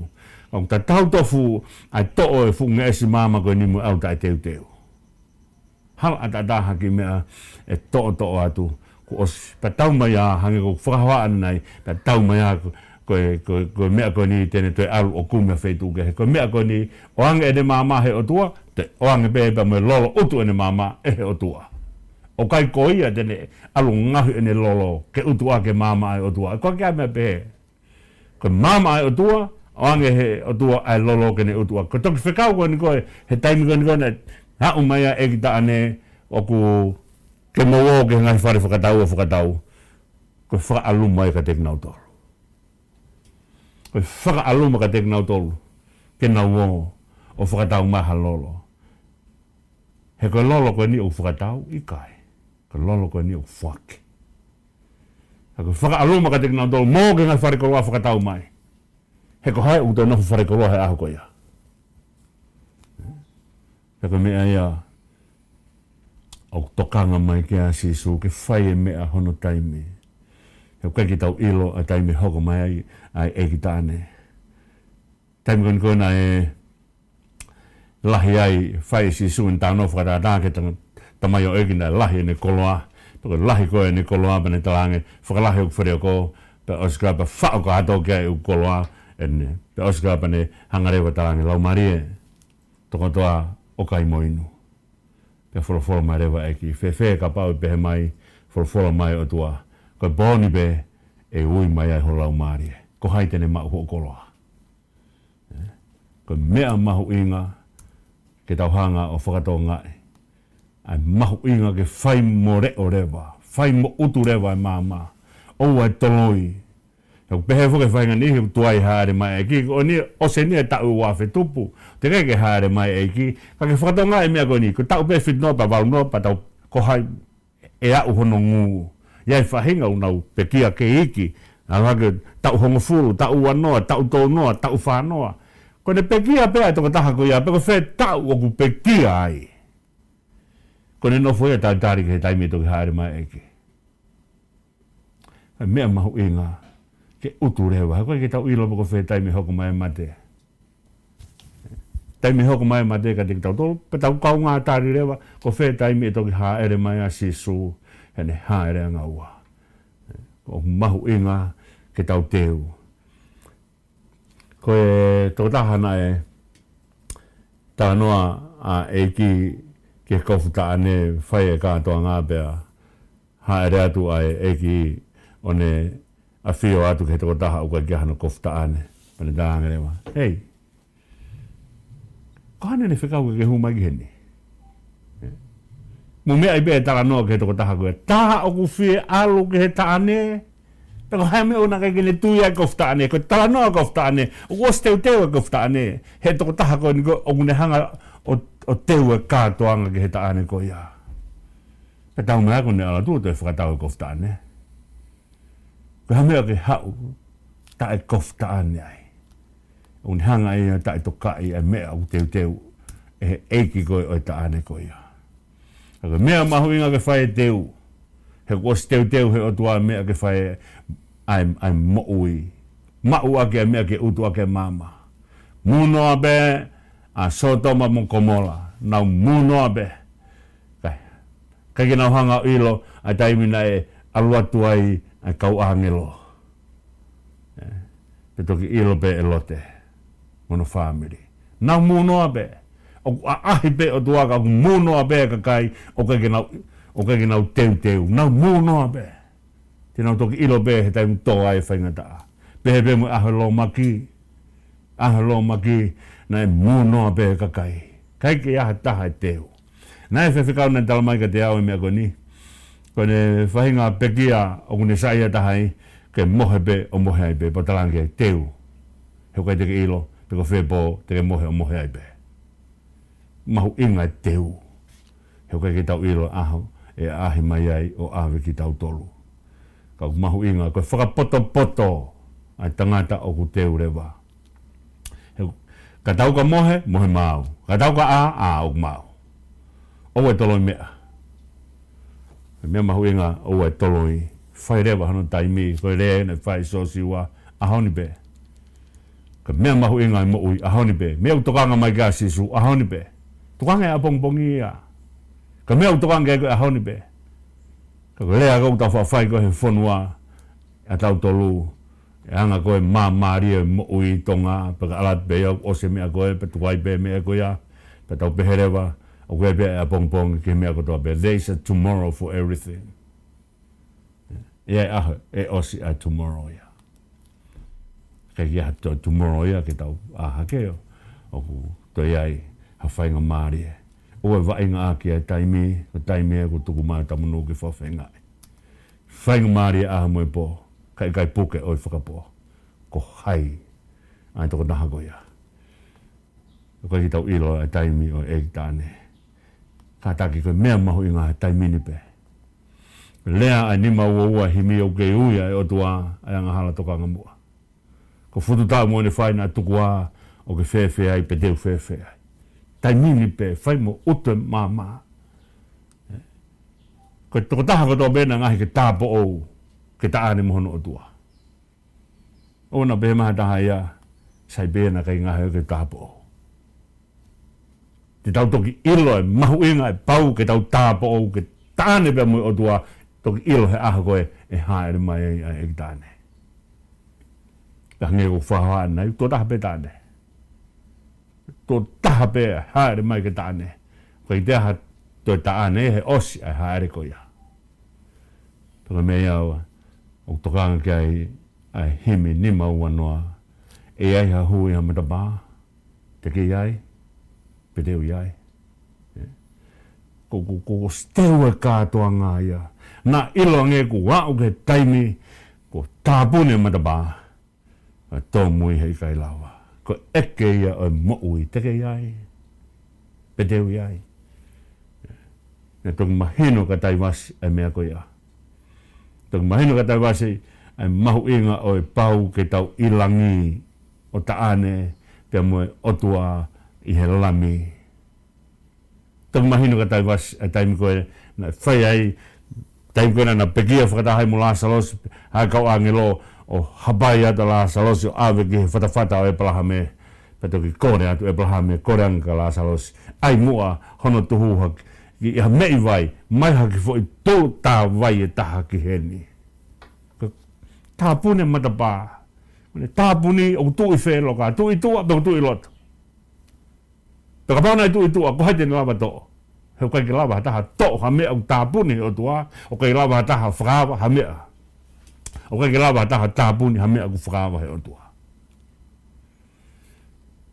ʻOku tatau tofu ʻa e toʻo e fuʻu ngeʻesi maama ko eni mo e ʻalu taʻeteuteu. Hala ʻataʻatā ha kiʻi meʻa ʻe toʻotoʻo atu. Kuo ʻosi, pea tau mai ā, hangē ko e fakahohaʻa ʻanenai, pea tau mai ā ko, ko e, ko e, ko e meʻa ko eni te ne toe ʻalu ʻo kumi ha feituʻu kehe. Ko e meʻa ko eni, ʻoange ʻene maama he ʻOtua, toe ʻoange pē pea mo e lolo ʻutu ʻene maama ʻe he ʻOtua. ʻOku ʻikai ko ia te ne ʻalu ngaohi ʻene lolo ke ʻutu ʻaki e maama ʻa e ʻOtua. ʻOku ʻikai ke ʻi ai ha meʻa pehē. Ko e maama ʻa e ʻOtua, ʻoange he ʻOtua ʻa e lolo ke ne ʻutu ʻaki. Ko e toki fekau ko eni ko ē, he taimi ko eni ko ē naʻe haʻu mai ai e ʻeiki taʻane, ʻoku ke mou ō ki he ngaahi fale fakatau ʻo fakatau. Ko e fakaʻaluma ia kiate kinautolu. Ko e fakaʻaluma kiate kinautolu ke nau ō ʻo fakatau mai ha lolo. He ko e lolo ko eni ʻoku fakatau, ʻikai. Ko e lolo ko eni ʻoku foaki. Ka ko e fakaʻaluma kiate kinautolu, mou ō ki he ngaahi fale koloa ʻo fakatau mai. He ko hai ʻoku toe nofo fale koloa he ʻaho ko ia? Pea ko e meʻa ia ʻoku tokanga mai ki ai ʻa Sīsū ke fai e meʻa hono taimi. He ʻoku ʻikai ke tau ʻilo ʻa e taimi ʻe hoko mai ai ʻa e ʻeiki taʻane. Taimi ko eni ko ē naʻe lahi ai, fai ʻe Sīsū ʻene talanoa fakatātā ki he tama-, tamaioʻeiki naʻe lahi ʻene koloa. Pea ko e lahi ko ē ʻene koloa pea ne talaange, fakalahi hoku feleoko, pea ʻosi ko ia pea faʻo kātoa ki ai ʻeku koloa eni. Pea ʻosi ko ia pea ne hanga leva ʻo talaange, laumālie, tokoto ā, ʻoku ʻikai mo inu. Pea folofola mai leva e ʻEiki, fēfē kapau ʻe pehē mai, folofola mai ʻOtua, ko e pō ni pē ʻe ui mai ai ho laumālie. Ko hai te ne maʻu hoʻo koloa? Ko e meʻa mahuʻinga ke tau hanga ʻo fakatokangaʻi ʻa e mahuʻinga ke fai mo leʻo leva, fai mo ʻutu leva e maama. ʻOua ʻe toloi. He ʻoku pehē foki e faʻahinga niʻihi ʻoku tuai haʻele mai e ʻEiki, ko eni ʻosi eni e taʻu ua afe tupu, teʻeki ke haʻele mai e ʻEiki. Ka ke fakatokangaʻi e meʻa ko eni, ko e taʻu pē fitu noa pea valu noa pea tau, ko hai ʻe aʻu hono ngū? ʻI ai e faʻahinga ʻoku nau pekia kei iiki, ʻalu hake taʻu hongofulu, taʻu ua noa, taʻu tolu noa, taʻu fā noa. Ko ʻene pekia pē ʻa e tokotaha ko ia, pe ko fē taʻu ʻoku pekia ai, ko ʻene nofo ia ʻo talitali ki he taimi ʻe toki haʻele mai e ʻEiki. Ko e meʻa mahuʻinga ke ʻutu leva, he ʻoku ʻikai ke tau ʻilo pe ko fē taimi ʻe hoko mai e mate. Taimi ʻe hoko mai e mate kiate kitautolu, pea tau kaungā tali leva, ko fē taimi ʻe toki haʻele mai ʻa Sīsū heʻene haʻele ʻanga ua. ʻOku mahuʻinga ke tau teu. Ko e tokotaha naʻe talanoa ʻa e ʻEiki ki he kofu taʻane, fai e kātoanga pea haʻele atu ʻa e ʻEiki ʻo ne ʻafio atu ki he tokotaha ʻoku ʻikai ke ʻi ai hano kofu taʻane. Pea ne talaange leva, hei, ko hai naʻe fekau ke ke hū mai ki heni? Mo meʻa ai pē e talanoa ki he tokotaha ko ē, tā ʻoku fie ʻalu ki he taʻane. Pea ko hai meʻa ʻoku ʻikai ke ne tui ai e kofu taʻane, ko e talanoa e kofu taʻane, ʻoku ʻosi teuteu e kofu taʻane. He tokotaha ko eni ko ē ʻoku ne hanga ʻo, ʻo teu e kātoanga ki he taʻane ko ia. Pea tau meʻa ko ʻene ʻalu atu ʻo toe fakatau e kofu taʻane. Ko e hā e meʻa ke haʻu taʻe kofu taʻane ai? ʻOku ne hanga ia ʻo taʻetokaʻi ʻa e meʻa ʻoku teuteu ʻe he ʻeiki ko ē ʻo e taʻane ko ia. Ka ko e meʻa mahuʻinga ke fai e teu. He kuo ʻosi teuteu ʻe he ʻOtua e meʻa ke fai ʻa e, ʻa e moʻui. Maʻu ʻaki ʻa e meʻa ke ʻutu ʻaki e maama. Mūnoa pē ʻa Sōtoma mo Komola. Nau mūnoa pē. ʻIkai, ʻikai ke nau hanga ʻo ʻilo ʻa e taimi naʻe ʻalu atu ai ʻa e kau ʻāngelo. ʻE, pea toki ʻilo pē ʻe Lote mo hono fāmili. Nau mūnoa pē. ʻOku ʻaʻahi pē ʻOtua ka ʻoku mūnoa pē e kakai ʻoku ʻikai ke nau, ʻoku ʻikai ke nau teuteu. Nau mūnoa pē. Te nau toki ʻilo pē he taimi tō ai e faingataʻa. Pehē pē mo e ʻaho e lōmaki. ʻAho e lōmaki, naʻe mūnoa pē e kakai. ʻIkai ke ʻi ai ha taha ʻe teu. Naʻe faifekau naʻe talamai kiate au e meʻa ko eni. Ko ʻene faʻahinga pekia ʻoku ne saiʻia taha ai, ke mohe pē ʻo mohe ai pē, pea talaange ke teu. He ʻoku ʻikai te ke ʻilo pe ko fē pō te ke mohe ʻo mohe ai pē. Mahuʻinga e teu. He ʻoku ʻikai ke tau ʻilo e ʻaho ʻe ʻaʻahi mai ai ʻo ʻave kitautolu. Ka ʻoku mahuʻinga, ko e fakapotopoto ʻa e tangata ʻoku teu leva. He ka tau ka mohe, mohe maʻau. Ka tau ka ʻā, ʻā ʻoku maʻu. ʻOua ʻe toloi meʻa. Ko e meʻa mahuʻinga, ʻoua ʻe toloi. Fai leva hono taimi, ko e lea naʻe fai ʻe Siosiua, ʻaho ni pē. Ko e meʻa mahuʻinga e moʻui, ʻaho ni pē. Meʻa ʻoku tokanga mai ki ai ʻa Sīsū, ʻaho ni pē. Tokanga he ʻapongipongi ia. Ko e meʻa ʻoku tokanga ki ai ko e ʻaho ni pē. Ka ko e lea ʻoku tau faʻa fai ko ē he fonua ʻatautolu, ʻe hanga ko ē ʻo māmālie e moʻui ʻi Tonga, pea ka ʻalu atu pē ia ʻoku ʻosi e meʻa ko ē, pea tuku ai pē e meʻa ko ia, pea tau pehē leva, ʻoku ʻi ai pē e ʻapongipongi ki he meʻa kotoa pē. There is a tomorrow for everything. ʻI ai e ʻaho ʻe ʻosi ʻa e tomorrow ia. ʻIkai ke ʻi ai ha toe tomorrow ia ke tau ʻā hake ʻo, ʻoku toe ʻi ai ha faingamālie. ʻOua ʻe vaʻinga ʻaki ʻa e taimi, ko e taimi ē kuo tuku mai ʻe he Tamai ke fakafeangai. Faingamālie ʻaho mo e pō, ka ʻikai puke ʻo e fakapō. Ko hai ʻa e tokotaha ko ia? ʻOku ʻikai ke tau ʻilo ʻa e taimi ʻo e ʻeiki taʻane. Kātaki ko e meʻa mahuʻinga he taimi ni pē. Lea ʻa e nima ua ua himi ʻoku kei ui ʻa e ʻOtua ʻa e angahala tokanga muʻa. Ko e fuʻu taʻu mo ʻene fai naʻa tuku ā ʻoku ke fēfē ai pe te u fēfē ai. Taimi ni pē, fai mo ʻutu e maama. Ko e tokotaha kotoa pē naʻe ngaahi ke tāpoʻou, ke taʻane mo hono ʻOtua. ʻOua naʻa pehē mai ha taha ia, sai pē naʻa ʻikai ngaahi ke tāpoʻou. Te tau toki ʻilo e mahuʻinga e pau ke tau tāpoʻou, ke taʻane pea mo e ʻOtua, toki ʻilo he ʻaho ko ē ʻe hāʻele mai ai ʻa e ʻEiki taʻane. Ka hangē ko e fakahohaʻa ʻanenai, tuʻo taha pē taʻane. Tuʻo taha pē hāʻele mai ke taʻane. ʻIkai toe ʻi ai ha toe taʻane he ʻosi ʻa e hāʻele ko ia. Pea ko e meʻa ia ʻoku tokanga ki ai ʻa e himi nima ua noa. ʻE ʻi ai ha hū ʻi ha matapā? Te ke ʻi ai? Pe te u ʻi ai? Ko, ko, ko, ko e steu e kātoanga ia. Naʻa ʻiloange kuo aʻu ki he taimi kuo tāpuni e matapā, ʻa e tōmui heʻikai lava. Ko e ʻeke ia ʻo e moʻui, te ke ʻi ai? Pe te u ʻi ai? Naʻe toki mahino kia Taivasi ʻa e meʻa ko ia. Toki mahino kia Taivasi ʻa e mahuʻinga ʻo e pau ke tau ʻi langi ʻo taʻane pea mo e ʻOtua ʻi he Lami. Toki mahino kia Taivasi ʻa e taimi ko ē naʻe fai ai, taimi ko ē naʻa na pekia fakataha ai mo Lāsalosi, ʻa e kau ʻāngelo ʻo hapai atu ʻa Lāsalosi ʻo ʻave ki he fatafata ʻo ʻĒpalahame. Pea toki kole atu ʻa ʻĒpalahame, kole ange kia Lāsalosi, ʻai muʻa hono tuhu ha ki, ʻi ha meʻi vai, mai ha kiʻi foʻi tolu tā vai ʻe taha ki heni. Ka tāpuni e matapā. Mane tāpuni ʻoku tuʻu ʻi fē loka, tuʻu ʻi tuʻa pe ʻoku tuʻu ʻi loto? Pea kapau naʻe tuʻu ʻi tuʻa, ko hai te ne lava toʻo? He ʻoku ʻikai ke lava ha taha toʻo ha meʻa ʻoku tāpuni he ʻOtua, ʻoku ʻikai lava ha taha fakaava ha meʻa. ʻOku ʻikai ke lava ha taha tāpuni ha meʻa ʻoku fakaava he ʻOtua.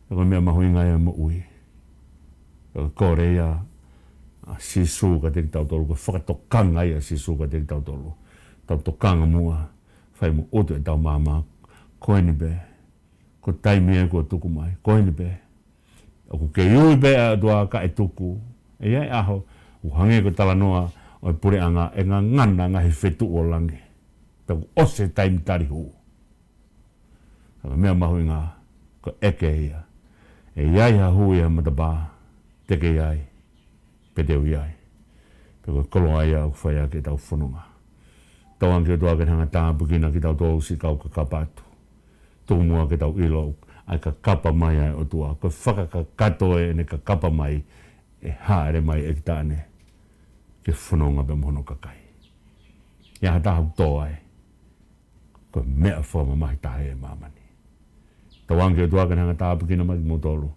Pea ko e meʻa mahuʻinga ia ʻo e moʻui. Pea ko e kole ia ʻa Sīsū kiate kitautolu, ko e fakatokanga ia ʻa Sīsū kiate kitautolu. Tau tokanga muʻa, fai mo ʻutu ʻetau maama, ko eni pē. Ko e taimi ē kuo tuku mai, ko eni pē. ʻOku kei ui pē ʻa e ʻOtua kae tuku. ʻE ʻi ai e ʻaho, ʻoku hangē ko e talanoa ʻo e puleʻanga, ʻe ngangana ngaahi fetuʻu ʻo langi. Pea kuo ʻosi e taimi tali hū. Ka ko e meʻa mahuʻinga, ko e ʻeke ia. ʻE ʻi ai ha hū ʻi ha matapā? Te ke ʻi ai? Pe te u ʻi ai? Pea ko e koloa ia ʻoku fai ʻaki ʻetau fononga. Tauange ki he ʻOtua ke ne hanga ʻo tāpuekina kitautolu siʻi kau kakapa atu. Tuku muʻa ke tau ʻilo ʻa e kakapa mai ʻa e ʻOtua. Ko e fakakakato ʻene kakapa mai, ʻe hāʻele mai e ʻEiki taʻane ke fononga pea mo hono kakai. ʻI ai ha taha ʻoku tō ai, ko e meʻa fakamamahi taha ʻi māmani. Tauange ki he ʻOtua ke ne hanga ʻo tāpuekina mai kimoutolu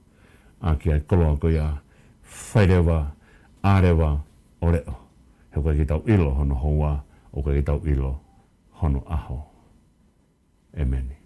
ʻaki ʻa e koloa ko ia. Fai leva, ʻā leva ʻo leʻo. He ʻoku ʻikai ke tau ʻilo hono houa, ʻoku ʻikai ke tau ʻilo hono ʻaho. ʻEmeni.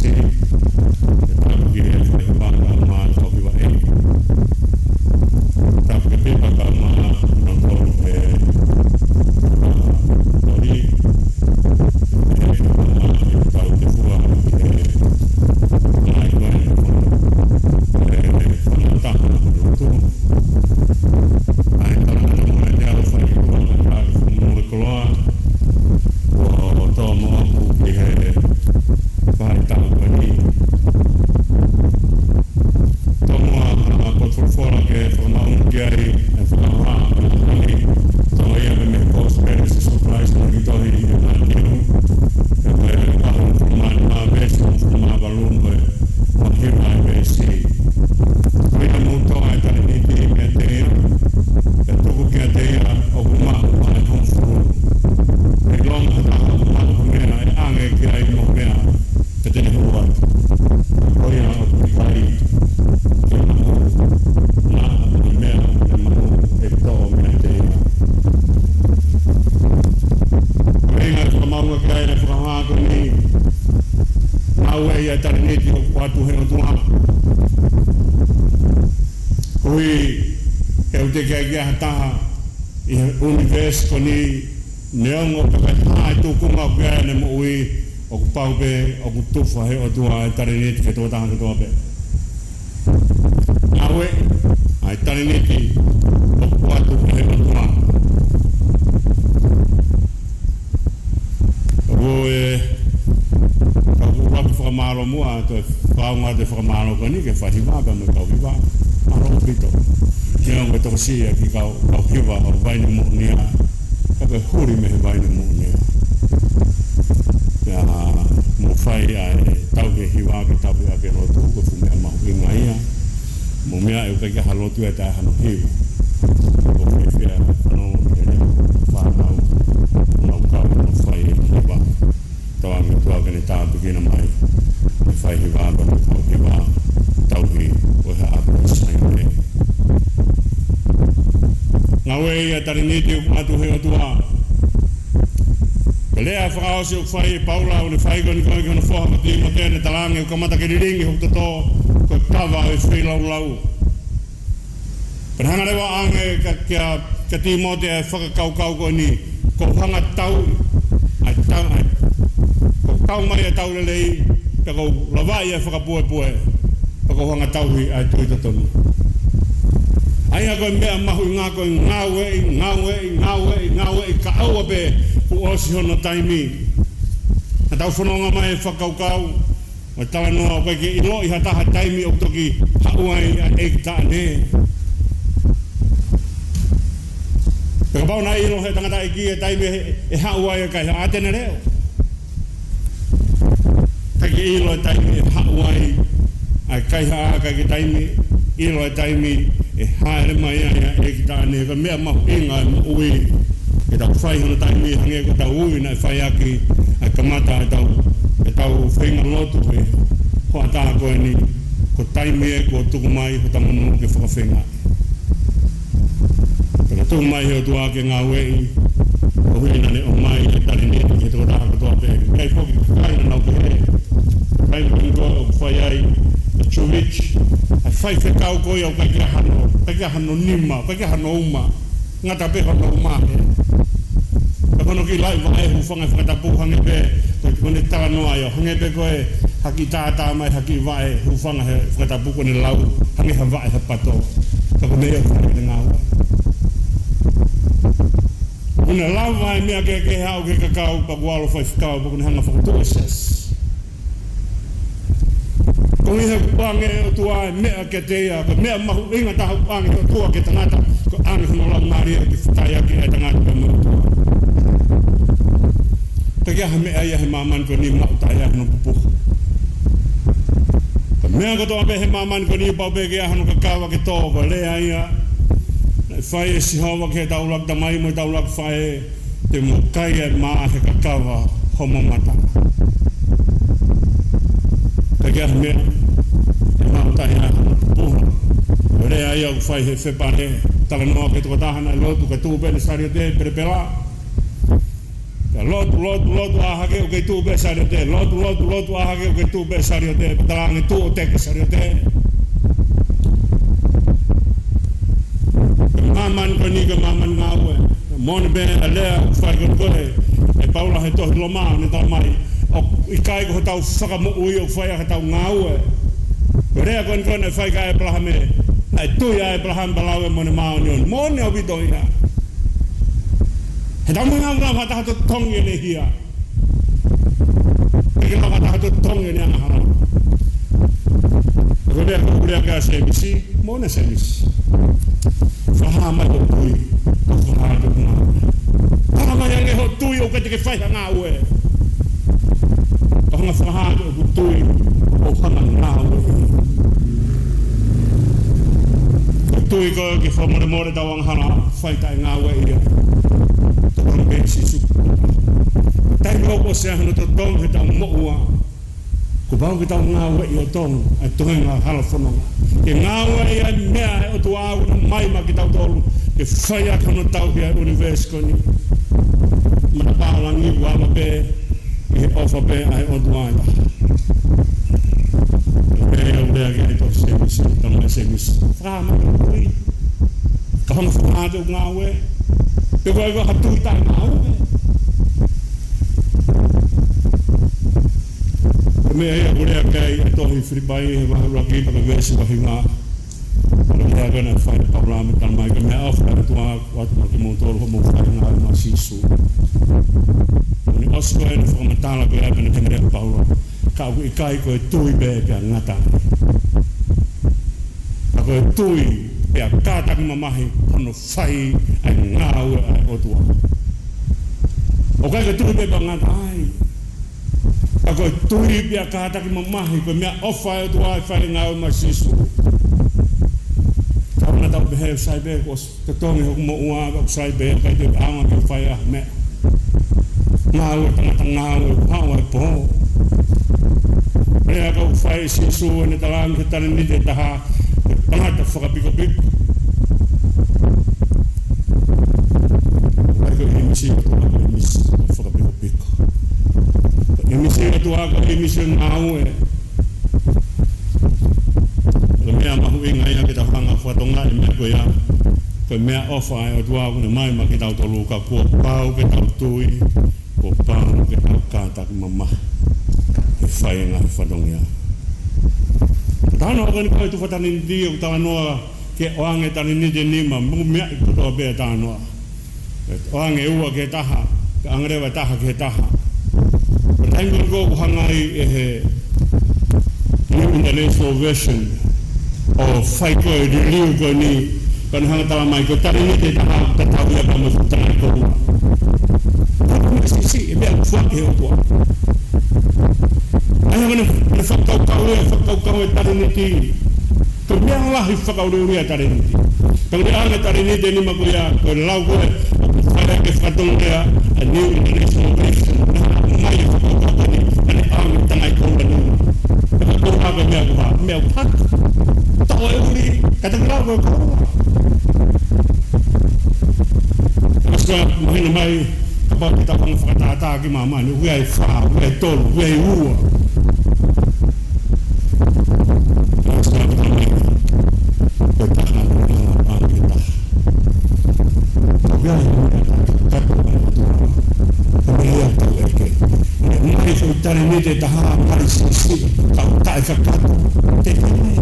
Siʻi, ke tapu ki he faihiva kae ʻumaʻā e kau hiva ʻEiki. Tapu ki he Pipa kae ʻumaʻā hono tolu he, ʻa, tohi. He kae ʻumaʻā e tau te fua ki he, ʻa, ʻi ko e, e, fana taha lotu. ʻA e tala ʻa e tama e te au fai ki tua, ʻa e tala ki he funu e koloa. Kuo tō mo aku ki he faʻahitaʻu ko eni. Tomuʻa, ʻa, ko e folofola ke fakamaʻunga ki ai e fakahohaʻa ʻo e ʻaho ni. Tomuʻa ia mei he Kosipeli ʻa Sīsū Kalaisi naʻe tohi ʻe Mātiu. Pea ko e vahe hongofulu mā nima veesi hongofulu mā valu mo e ua hiva e veesi. Ko ia mou toʻo ʻa e taleniti meiate ia, pea tuku kiate ia ʻoku maʻu ʻa e hongofulu. Pea ʻilonga ha taha ʻoku maʻu ha meʻa, ʻe ʻange ki ai mo ha meʻa, pea te ne hulu atu. Ko ia ʻoku ʻikai ke maʻu, naʻa mo e meʻa ʻoku ne maʻu ʻe toʻo meiate ia. Ko e ʻuhinga e fakamaʻunga ki ai e fakahohaʻa ko eni, ngāueʻi ʻa e taleniti ʻoku ʻoatu ʻe he ʻOtua. Koeʻuhi he ʻoku teʻeki ai ke ʻi ai ha taha ʻi he ʻunivēsi ko eni, neongo pe ko e hā e tūkunga ʻoku ʻi ai ʻene moʻui, ʻoku pau pē ʻoku tufa ʻe he ʻOtua e taleniti ki he tokotaha kotoa pē. Ngāueʻi ʻa e taleniti ʻoku ʻoatu ʻe he ʻOtua. Ko e, ka u ʻuluaki fakamālō muʻa, toe fakaʻaonga atu e fakamālō ko eni ki he faihiva pea mo e kau hiva. Mālō ʻaupito. Neongo e tokosiʻi ʻa e kiʻi kau, kau hiva ʻo Vaine Moʻonia, ka ko e huli mei he Vaine Moʻonia. Pea mou fai ʻa e tauhi e hiva ke tauhi ʻaki e lotu, ko e fuʻu meʻa mahuʻinga ia. Mou meaʻi ʻoku ʻikai ke ʻi ai ha lotu ia ʻe taʻe hano hiva. ʻOku fiefia e fanongo ki he leʻo, fānau, nau kau, nau fai e hiva. Tauange ʻOtua ke ne tāpuekina mai e faihiva pea mo e kau hiva, tauhi ʻo e haʻa ko Saime. Ngāueʻi ʻa e taleniti ʻoku ʻoatu ʻe he ʻOtua. Ko e lea fakaʻosi ʻoku fai ʻe Paula, ʻoku ne fai ko eni ko ē ki hono foha ko Tīmote, ne talaange ʻoku kamata ke lilingi hoku toto ko e kava ʻo e feilaulau. Pea ne hanga leva ʻo ʻange kia, kia, kia Tīmote ʻa e fakakaukau ko eni, ko hoʻo hanga tau, ʻa e tau, ʻa e, ko hoʻo tau mai ʻa e tau lelei, pea ko hoʻo lavaʻi ʻa e fakapuepue, pea ko hoʻo hanga tauhi ʻa e tui totonu. ʻA ia ko e meʻa mahuʻinga ko e ngāueʻi, ngāueʻi, ngāueʻi, ngāueʻi, kae ʻoua pē kuo ʻosi hono taimi. Naʻa tau fononga mai he fakakaukau, ʻo e talanoa ʻoku ʻikai ke ʻiloʻi ha taha e taimi ʻoku toki haʻu ai ʻa e ʻeiki taʻane. Pea kapau naʻe ʻilo ʻe he tangataʻeiki e taimi ʻe, ʻe haʻu ai ʻa e kaihaʻa, te ne leʻo. ʻIkai ke ʻilo e taimi ʻe haʻu ai ʻa e kaihaʻa, ʻikai ke taimi, ʻilo e taimi ʻe hāʻele mai ai ʻa e ʻeiki taʻane. Ko e meʻa mahuʻinga e moʻui, ke tau fai hono taimi hangē ko ʻetau ui naʻe fai ʻaki ʻa e kamata ʻetau, ʻetau feinga lotu he hoʻatā ko eni, ko e taimi ē kuo tuku mai hota monū ke fakafeingaʻi. Pea tuku mai ʻe he ʻOtua ke ngāueʻi, koeʻuhi naʻa ne ʻomai e taleniti ki he tokotaha kotoa pē. ʻIkai foki ke kai na nau pehē, kai na ko ē ʻoku fai ai ʻa Church, ʻa e faifekau ko ia ʻoku ʻikai ke ʻi ai hano, ʻikai ke ʻi ai hano nima, ʻikai ke ʻi ai hano uma, ngata pē hono uma he. Pea ko hono kiʻi laʻi vaʻe, hūfanga he fakatapu hangē pē ko ʻene talanoa ia, hangē pē ko e haki tātā mai, haki vaʻe, hūfanga he fakatapu, ko ʻene lau hangē ha vaʻe ha pato. Pea ko e meʻa ia ʻoku fai ʻene ngāue. ʻOku ne lava e meʻa kehekehe ʻo aʻu ki he kakau, pea kuo ʻalu ʻo faifekau, pea ʻoku ne hanga ʻo fokotuʻu e siasi. Koeʻuhi he ʻoku ʻoange ʻe he ʻOtua e meʻa kiate ia, ko e meʻa mahuʻinga taha ʻoku ʻoange ʻe he ʻOtua ki he tangata, ko e ʻoange hono laumālie ke fetaiaki ʻa e tangata pea mo e ʻOtua. ʻIkai ke ʻi ai ha meʻa ia he māmani ko eni ʻe maʻu taʻe ʻi ai hono pupuha. Ko e meʻa kotoa pē he māmani ko eni pau pē ke ʻi ai hono kakava ke tō, ko e lea ia naʻe fai ʻe Sihova ki heʻetau ʻuluaki tamai mo ʻetau ʻuluaki faʻē, te mo kai ʻa e mā he kakava homo mata. ʻIkai ke ʻi ai ha meʻa ʻe maʻu taʻe ʻi ai hono pupuha. Ko e lea ia ʻoku fai he fepale, talanoa ki he tokotaha naʻe lotu kae tuʻu pē ʻene saliote, pelepela. Pea Lotu, lotu, lotu, ʻā hake ʻoku kei tuʻu pē saliote. Lotu, lotu, lotu, ʻā hake ʻoku kei tuʻu pē saliote. Pea talaange tuʻu ʻo teke saliote. Māmani ko eni ko e māmani ngāue. Moʻoni pē ʻa e lea ʻoku fai ko eni ko ē ʻe Paula he tohi Loma, ʻo ne talamai ʻoku ʻikai ko hotau fakamoʻui ʻoku fai ʻaki hotau ngāue. Ko e lea ko eni ko ē naʻe fai kia ʻĒpalahame, naʻe tui ʻa ʻĒpalahame pea lau ia mo ʻene māʻoniʻoni. Moʻoni ʻaupito ia. He tau mai ngāue ʻoku lava ha taha ʻo totongi ʻene hia. ʻIkai ke lava ha taha ʻo totongi ʻene angahala. Ko e lea ko ē ʻoku lea ki ai ʻa Sēmisi, moʻoni ʻa Sēmisi. Fakahā mai hoʻo tui, fakahā atu hoʻo ngāue. Fakahā mai ange hoʻo tui ʻoku ʻikai te ke fai ha ngāue. Ka hanga ʻo fakahā atu hoʻo tui ʻoku hanga ʻo ngāue. Ko e tui ko ē ke fakamolemole ʻetau angahala, fai taʻe ngāue ia. Tokanga pē kia Sīsū. Taimi ʻoku ʻosi ai hono totongi heʻetau moʻua, kuo pau ke tau ngāueʻi ʻo totongi ʻa e toenga hala fononga. Ke ngāueʻi ʻa e meʻa ʻa e ʻOtua ʻoku ne ʻomai maʻa kitautolu ke fai ʻaki hono tauhi ʻa e ʻunivēsi ko eni. Matapā langi ʻoku ʻave pē ʻi he ʻofa pē ʻa e ʻOtua ʻe taha. Pea ʻoku lea ki ai ʻa Sēmisi, talamai ʻe Sēmisi, fakahā mai hoʻo tui. Ka hanga ʻo fakahā atu hoʻo ngāue. Pe ko e hā ha tui taʻe ngāue. Ko e meʻa ia ʻoku lea ki ai ʻa e tohi Filipai he vahe ʻuluaki pea mo e veesi vahe hiva. Ko e lea ko ē naʻe fai ʻe Paula mo talamai ko e meʻaʻofa ʻa e ʻOtua ʻoku ʻoatu maʻa kimoutolu hoʻomou fai ʻa e ngāue maʻa Sīsū. Ko eni ʻosi ko ē ʻene fakamatala ko ia pea ne kemele ʻa Paula. Ka ʻoku ʻikai ko e tui pē pea ngata ai. Ka ko e tui pea kātaki mamahi hono fai ʻa e ngāue ʻa e ʻOtua. ʻOku ʻikai ko e tui pē pea ngata ai. Ka ko e tui pea kātaki mamahi, ko e meʻaʻofa ʻa e ʻOtua ʻi he fai ʻa e ngāue maʻa Sīsū. Ka ʻoua naʻa tau pehē ʻoku sai pē, kuo ʻosi totongi hoku moʻua, ʻoku sai pē, ʻikai te u ʻaonga ke fai ha meʻa. Ngāue ʻa e tangata, ngāue ʻoku haʻu ʻi he pō. Lea ko ē ʻoku fai ʻe Sīsū ʻi heʻene talaange ki he talēniti ʻe taha, ko e tangata fakapikopiko. ʻIkai ko e ʻīmisi ʻo e ʻOtua ko e ʻīmisi fakapikopiko. Ko e ʻīmisi ʻo e ʻOtua ko e ʻīmisi ʻo e ngāue. Ko e meʻa mahuʻinga ia ke tau hanga ʻo fakatokangaʻi e meʻa ko ia. Ko e meʻaʻofa ʻa e ʻOtua ʻoku ne ʻomai maʻa kitautolu ka kuo pau ke tau tui, kuo pau ke tau kātaki mamahi he fai ʻa e ngaahi fatongia. Talanoa ko eni ko e tufa talēniti ʻoku talanoa ki he ʻoange talēniti ʻe nima, mo e meʻa ʻi kotoa pē talanoa. ʻOange ʻe ua ki he taha, kae ʻoange leva ʻe taha ki he taha. Ko e taimi ko ē ʻoku hanga ai ʻe he New International Version ʻo fai ko ē e liliu ko eni, ka ne hanga ʻo talamai ko e talēniti ʻe taha ʻoku tatau ia pea mo e fuʻu tangata ʻe ua. Ko e meʻa siʻisiʻi, e meʻa ʻoku foaki ʻe he ʻOtua. ʻA ia ko ʻene, ʻene fakakaukau ē, fakakaukau e talēniti. Ko e meʻa lahi fakaʻuliʻulia e talēniti. Ka ʻoku ne ʻoange e talēniti ʻe nima ko ia, ko e lau ko ē ʻoku fai ʻaki e fatongia ʻa e New International Version. Naʻe ʻomai e fakakaukau ko eni, ka ne ʻoange e tangata ʻe nima. Ka ko e meʻa ko ē, meʻa ko ē. Toʻo e ʻuli, kātaki lau ko e koula. Ka ʻosi mahino mai, kapau te tau hanga ʻo fakatātā ki māmani, ʻoku ʻi ai e fā, ʻoku ʻi ai e tolu, ʻoku ʻi ai e ua. Ka ʻosi mahino mai, ko e taha, ko e taha, ko e taha. ʻOku ʻi ai e meʻa ʻoku kakato ai e ʻOtua. Ko e meʻa ia ʻoku tau ʻeke. Naʻe ʻomai e foʻi talēniti ʻe taha, mali siʻisiʻi, ka ʻoku taʻekakato. Te te ne.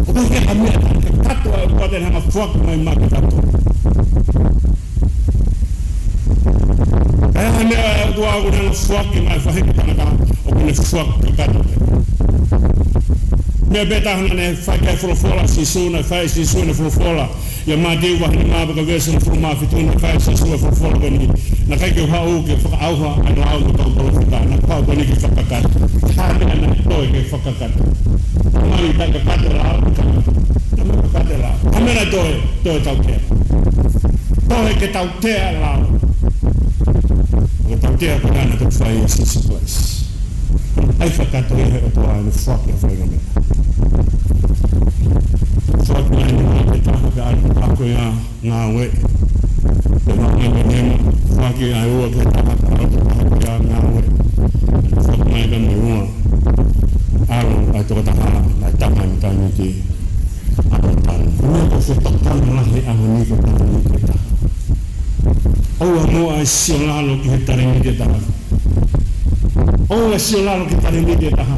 ʻOku ʻikai ke ʻi ai ha meʻa taʻekakato ʻa e ʻOtua te ne hanga ʻo foaki mai maʻa kitautolu. ʻI ai ha meʻa ʻa e ʻOtua ʻoku ne hanga ʻo foaki mai ki he faʻahinga tangata, ʻoku ne foaki kakato. Meʻa pē taha naʻa ne fai ki ai e folofola ʻa Sīsū, naʻe fai ʻe Sīsū ʻene folofola. ʻIa Mātiu vahe nima pea ko e veesi hongofulu mā fitu, naʻe fai ʻe Sīsū e folofola ko eni. Naʻe ʻikai ke u haʻu ke fakaʻauha ʻa e lao mo e kau palōfita, naʻa ku haʻu ko eni ke fakakakato. Ko e hā e meʻa naʻe toe ke fakakakato? Naʻe ʻikai ke kakato e lao, naʻe ʻikai ke kakato e lao. Ko e hā e meʻa naʻe toe? Toe tautea. Toe ke tautea e lao. Ko e tautea ko ia naʻe toki fai ʻe Sīsū Kalaisi. ʻAi fakakakato ia ʻe he ʻOtua ʻene foaki ʻa e faʻahinga meʻa. Foaki mai ʻe he meʻa ʻe taha pea ʻalu ʻo ako ia ngāue. Ko e maʻu mai ko e nima, foaki ʻa e ua ki he taha, ʻalu ʻo tokotaha pē ʻa e ngāue. Foaki mai ka mei ua, ʻalu ʻa e tokotaha, ʻa e tama ʻi he taimi ki ʻalu ʻo tanu. Ko e meʻa ko e fetokanga lahi ʻaho ni ko e talēniti ʻe taha. ʻOua muʻa ʻe siolalo ki he talēniti ʻe taha. ʻOua siolalo ki he talēniti ʻe taha.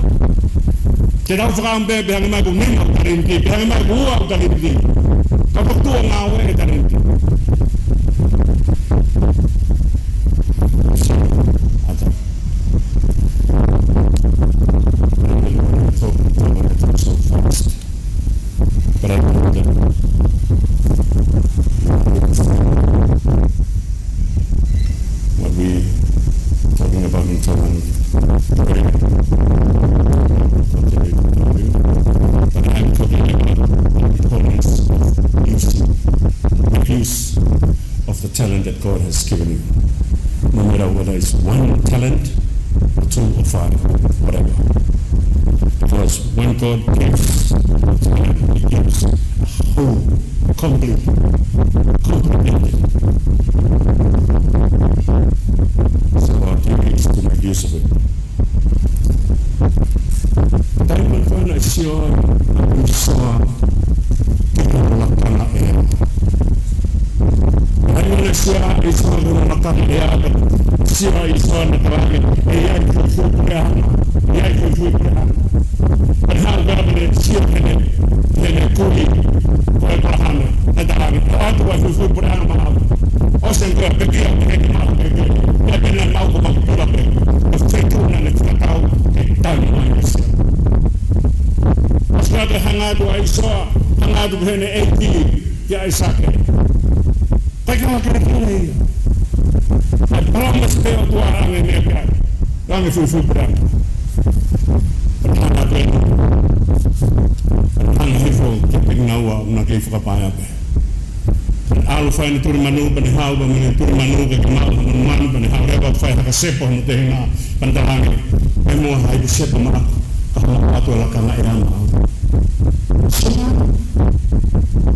Te tau fakaʻamu pē, pehē ange mai ʻoku nima ʻeku talēniti, pehē ange mai ʻoku ua ʻeku talēniti. Ka ʻoku tuʻo ngāue e talēniti. Ata. Talk, talk, talk so fast. But I know that what we talking about in Tongan, but I'm talking about the importance of use, the use of the talent that God has given you, no matter whether it's one talent or two or five, whatever. Because when God gives a talent, He gives a whole, complete, comprehended. So our duty is to make use of it. Taimi ko ē naʻe sio ai ʻa ʻĪsoa ki hono lakanga ʻea. Taimi naʻe sio ai ʻa ʻĪsoa ki hono lakanga ʻea, sio ʻa ʻĪsoa naʻe talaange, ʻe ʻi ai e fuifui puleʻanga, ʻe ʻi ai e fuifui puleʻanga. Pea ne haʻu pē ʻo ne sio ki heʻene, ki heʻene kui ko ʻĒpalahame, naʻe talaange, ʻoatu ʻa e fuifui puleʻanga maʻau. ʻOsi ange ko ia, pekia, pekia, pekia. Pea pehē naʻe maʻu ko Makipela pē. Ko e feituʻu naʻa ne fakatau ke tanu ai ʻa ʻĪsoa. ʻOsi ange ko e hanga atu ʻa ʻĪsoa, hanga atu ki heʻene ʻeiki, kia ʻAisake. Pea ʻikai ke ʻi ai ha kelekele ia. ʻA e palōmesi pē ʻa e ʻOtua ʻa e meʻa pē ia. Langi fuifui pē ia. Pea hanga atu ʻeni. Pea hanga hifo kiate kinaua ʻoku na kei fakapaea pē. Pea ne ʻalu fai ʻene tuli manu, pea ne haʻu pē mo ʻene tuli manu ke ke maʻu ha manu, pea ne haʻu leva ʻo fai hake sepo mo e tehinga, pea ne talaange, ʻe moa ha ipu sepo maʻaku, ka hoʻo ʻoatu e lakanga ʻea maʻau. Siolalo.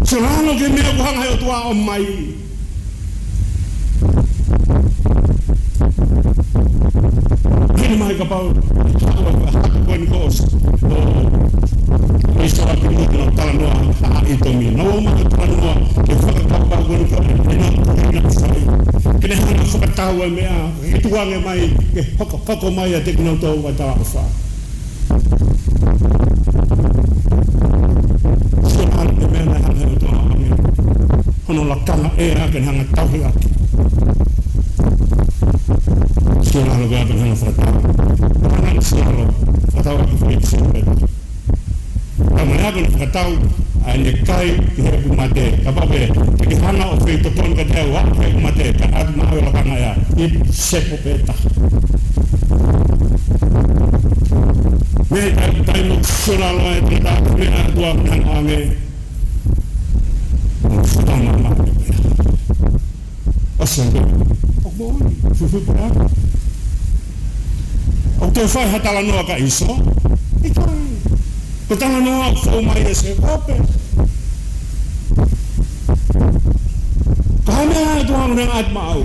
Siolalo ki he meʻa ʻoku hanga he ʻOtua ʻo ʻomai. Hili mai kapau, haʻu ʻa e haʻu ko eni ko ʻOsi. ʻO ʻIsoa ki muʻa naʻa nau talanoa ʻa ʻItomi. Naʻa nau ō mai ʻo talanoa ki he fakakaukau ko eni ko ē, ʻe naʻa nau kei na sai. Ke ne hanga ʻo fakatau e meʻa, ke tuku ange mai, ke hoko, hoko mai ʻiate kinautolu ʻa e talaʻofa. Siolalo ki he meʻa naʻe hanga he ʻOtua ʻo ʻomai hono lakanga ʻea ke ne hanga ʻo tauhi ʻaki. Siolalo ke ne hanga ʻo fakatau. Hanga ʻo siolalo, fakatau ʻaki foʻi siolalo. Ka mai ʻa ʻene fakatau, ʻa ʻene kai ki heʻeku mate. Kapau pē te ke hanga ʻo feitokoni kiate au ʻi heʻeku mate, ka ʻoatu maʻau e lakanga ʻea, ʻe sepo pē taha. Meʻa taimi, taimi ʻoku siolalo ai e tangata, meʻa ʻa e ʻOtua ʻoku ne hanga ʻo ʻoange. ʻO siolalo maʻu pē. ʻOsi ange. ʻOku moʻoni, fuifui puleʻanga. ʻOku toe fai ha talanoa kia ʻĪsoa? ʻIkai. Ko e talanoa ʻoku fou mai ʻia Sēkope. Ko e hā e meʻa ʻa e ʻOtua ʻoku ne ʻoatu maʻau?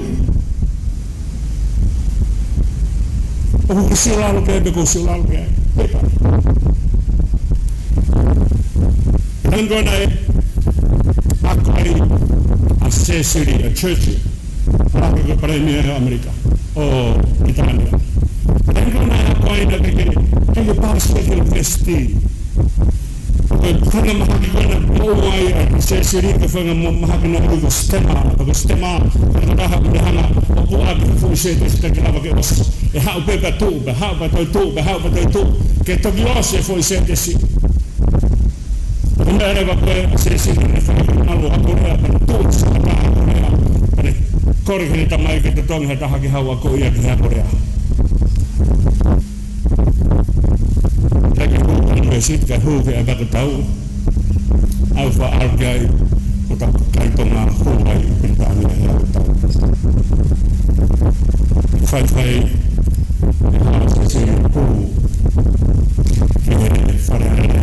ʻOku ke siolalo ki ai pe ʻoku ou siolalo ki ai? Pea pehē. Taimi ko ē naʻe ako ai ʻa Sēsili, ʻa Churchill, ʻa ia ko e palēmia ʻo ʻAmelika, ʻo ʻItālia. Taimi ko ē naʻe ako ai naʻe ʻikai ke, ʻikai ke paasi ki he university. Ko e faʻahinga mahaki ko ē naʻe maʻu ai ʻa Sēsili, ko e faʻahinga mo-, mahaki naʻe ui ko e stammer, ko e stammer, ko e taha ʻoku ne hanga ʻo puʻaki e fuʻu sētesi kae ʻikai lava ke ʻosi. ʻE haʻu pē pea tuʻu, pea haʻu pea toe tuʻu, pea haʻu pea toe tuʻu. Ke toki ʻosi e foʻi sētesi. Ko e meʻa leva ko ē ʻa Sēsili naʻe fai ke malu ʻa Korea, pea tuʻu ʻi he sāpata ʻa Korea. Pea ne kole ki heʻene tamai ke totongi ha taha ke haʻu ʻo akoʻi ia ki he ʻa Korea. Kae hū ki he university, kae hū ki he ʻakapakatau. ʻAlu fakaʻalu ki ai, ko e taʻu kai Tonga hū ai ʻi Pilitānia he ʻakapakatau. Faifai, ʻe hā Sēsili hū ki he Fale Alea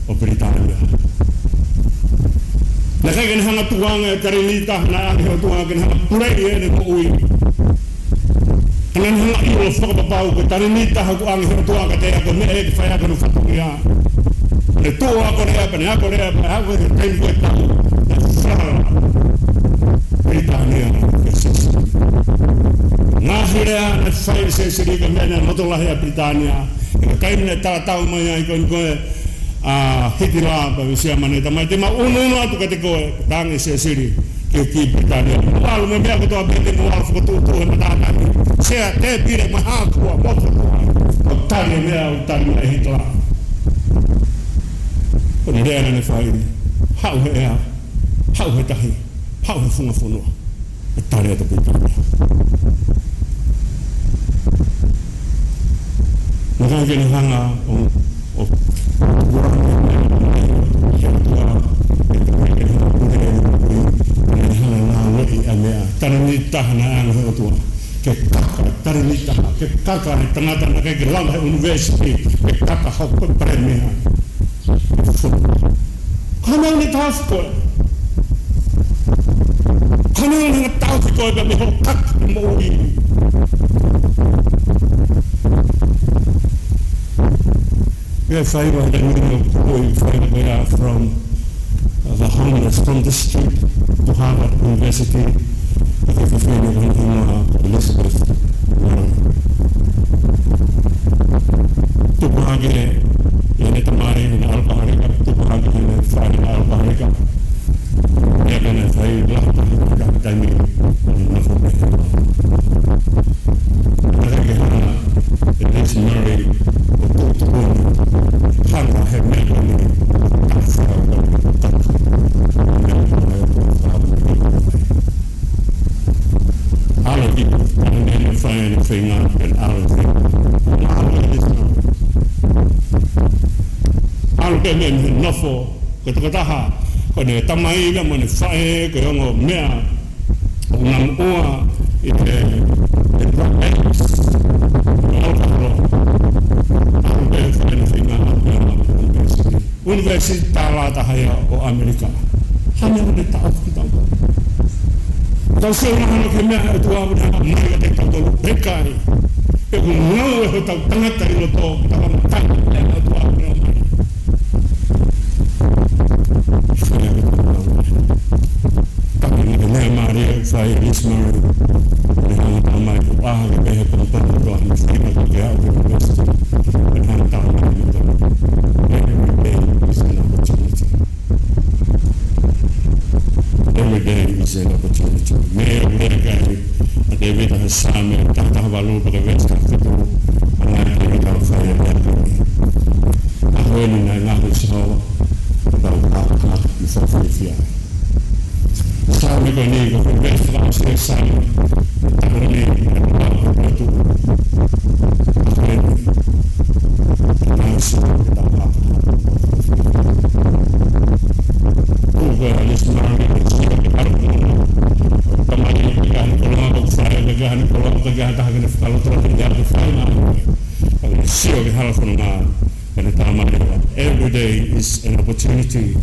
ʻo Pilitānia. Naʻe ʻikai ke ne hanga Tuʻunga e talēniti taha naʻe ʻoange he ʻOtua ke ne hanga ʻo puleʻi ʻene moʻui. Ka naʻa ne hanga ʻo ʻilo fakapapau ko e talēniti taha ʻoku ʻoange he ʻOtua kiate ia ko e meʻa ia ke fai ʻaki hono fatongia. Ne tuʻu ʻo ako lea, pea ne ako lea, pea ako he taimi ko ē tau, naʻe falala Pilitānia ki he Siasí. Ngaahi lea naʻe fai ʻe Sēsili ki he meʻa naʻe loto lahi ai ʻa Pilitānia. He ko e taimi naʻe talatau mai ai ko eni ko e ʻa Hitilā pea mo Siamane, talamai te ma ʻunuʻunu atu kiate koe, pea talaange ʻe Sēsili ki he kiʻi Pilitānia, mou ʻalu mo e meʻa kotoa pē te mou ʻalu ʻo fokotuʻutuʻu he matātahi. Sea, tēpile, mahaki, ua, motu, ua. ʻO tali e meʻa ʻoku tali mai ʻe Hitilā. Ko ʻene lea naʻa ne fai, haʻu he ʻea, haʻu he tahi, haʻu he funga fonua. ʻE tali atu Pilitānia. Naʻe ʻikai ke ne hanga ʻo, ʻo, ʻo, ne hanga ʻo ngāueʻi ʻa e meʻa, talēniti taha naʻe ʻoange he ʻOtua. Ke kaka, talēniti taha, ke kaka e tangata naʻe ʻikai ke lava he university, ke kaka hoko ko e palēmia. Ko e hā e meʻa ʻoku ne taʻofi koe? Ko e hā e meʻa ʻoku ne taʻofi koe pea mei hoʻo kaka moʻui? We have five hundred million people in five hundred from the homeless, from the street to Harvard University. Ko e fefine ko eni ko Elizabeth Murray. Tupu hake ʻene tamai ʻi he ʻalopahalika, tupu hake ʻene faʻē ʻi he ʻalopahalika. Pea ko ʻene fai lahi taha he taimi naʻe nofo pē. Naʻe ʻikai ke hanga ʻe Liz Murray ʻo tuʻutuʻuni, hanga he meʻa ko eni, ʻa e fai ʻa e meʻa ko eni. ʻAlu ki, ʻalu ki he fai ʻene feinga, pea ʻalu ki he feinga. ʻAlu ki he feinga. ʻAlu ki he meʻa, meʻa nofo, ko e tokotaha, ko ʻene tamai ia mo ʻene faʻē, ko e ongo meʻa ʻoku na moʻua ʻi he, he drug addicts. ʻAlu ki he fai ʻene feinga, ʻalu ki he university. University tālataha ia ʻo ʻAmelika. Hā e meʻa ʻoku ne taʻofi kitautolu? Tau sio ange ki he meʻa ʻa e ʻOtua ʻoku ne ʻomai kiate kitautolu, ʻikai. He ʻoku ngāue hotau tangata ʻi loto, tau matai, ʻa e ʻOtua ʻoku ne ʻomai. Fai ʻaki kitautolu. Ka ko e meʻa mālie ʻoku fai ʻe Liz Murray, ne hanga ʻo talamai ko e hā ke pehē ko e pāpā ko e hā e feinga ke aʻu ki he university. Ne hanga ʻo talamai ko e every day is an opportunity. Every day is an opportunity. Meʻa ʻoku lea ki ai ʻa Tēvita he Saame taha taha valu pea ko e veesi taha fitu, ʻa ē ʻa Tēvita ʻoku fai e lea ko eni. ʻAho ni naʻe ngaohi ʻe Sihova, ʻo tau ka, ka, mo fakafiefia. Saame ko eni, ko e veesi fakaʻosi ʻo e Saame, taha ni, ʻa e pau ko e tu. ʻAho ni, naʻe ngaohi ʻe Sihova, ʻo tau ka, ka, mo fakafiefia. Ko e Liz Murray, ko e sio ki he hala fononga. Tamai, ʻikai ha niʻihi ko e langa ko e fai, ʻikai ha niʻihi ko e langa, ʻikai ha taha ke ne fakalotolahi, ʻikai ha fai na. Ko e sio ki he hala fononga. Pea ne talamai leva, every day is an opportunity.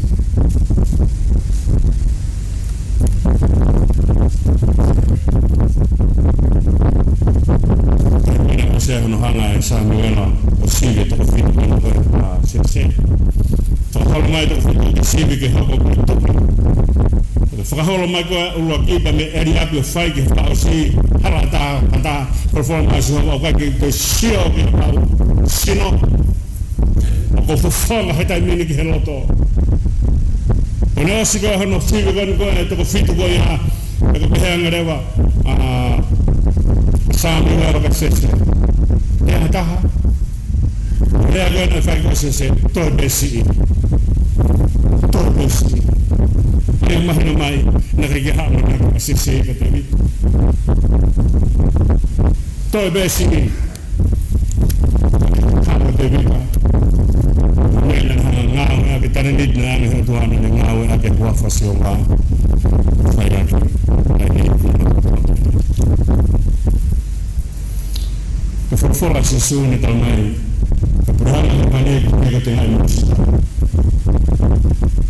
Pea naʻe ʻosi hono hanga ʻe Sāmiuela ʻo sivi e toko fitu ko eni ko e, ʻa, Sēsē. Fakaholo mai e toko fitu ke sivi ke hoko ko e tuʻi. Fakaholo mai ko e ʻuluaki pea mei ʻEliapi ʻo fai ki he fakaʻosi, hala ʻatā, ʻatā, folofola mai ʻe Sihova, ʻoku ʻikai ke toe sio ki he kau sino. ʻOku ou fofonga he taimi ni ki he loto. Ko ʻene ʻosi ko ē hono sivi ko eni ko e toko fitu ko ia, pea ko e pehē ange leva ʻa Sāmiuela kia Sēsē. Te ha taha. Lea ko ē naʻe fai ko ē ʻe Sēsē, toe pē siʻi. Toe pē siʻi. Pea mahino mai, naʻe ʻikai ke haʻu ʻo ʻamanaki ʻa Sēsē kia Tēvita. Toe pē siʻi. Haʻu ʻa Tēvita. Meʻa naʻa ne ngāueʻaki e talēniti naʻe ʻoange he ʻOtua naʻa ne ngāueʻaki e huafa ʻo Sihova. Fai ʻaki ʻa e ikuna. Ko e folofola ʻa Sīsū naʻe talamai, ka pule hanga ʻe he hēvani ki he tengaʻi mōsita.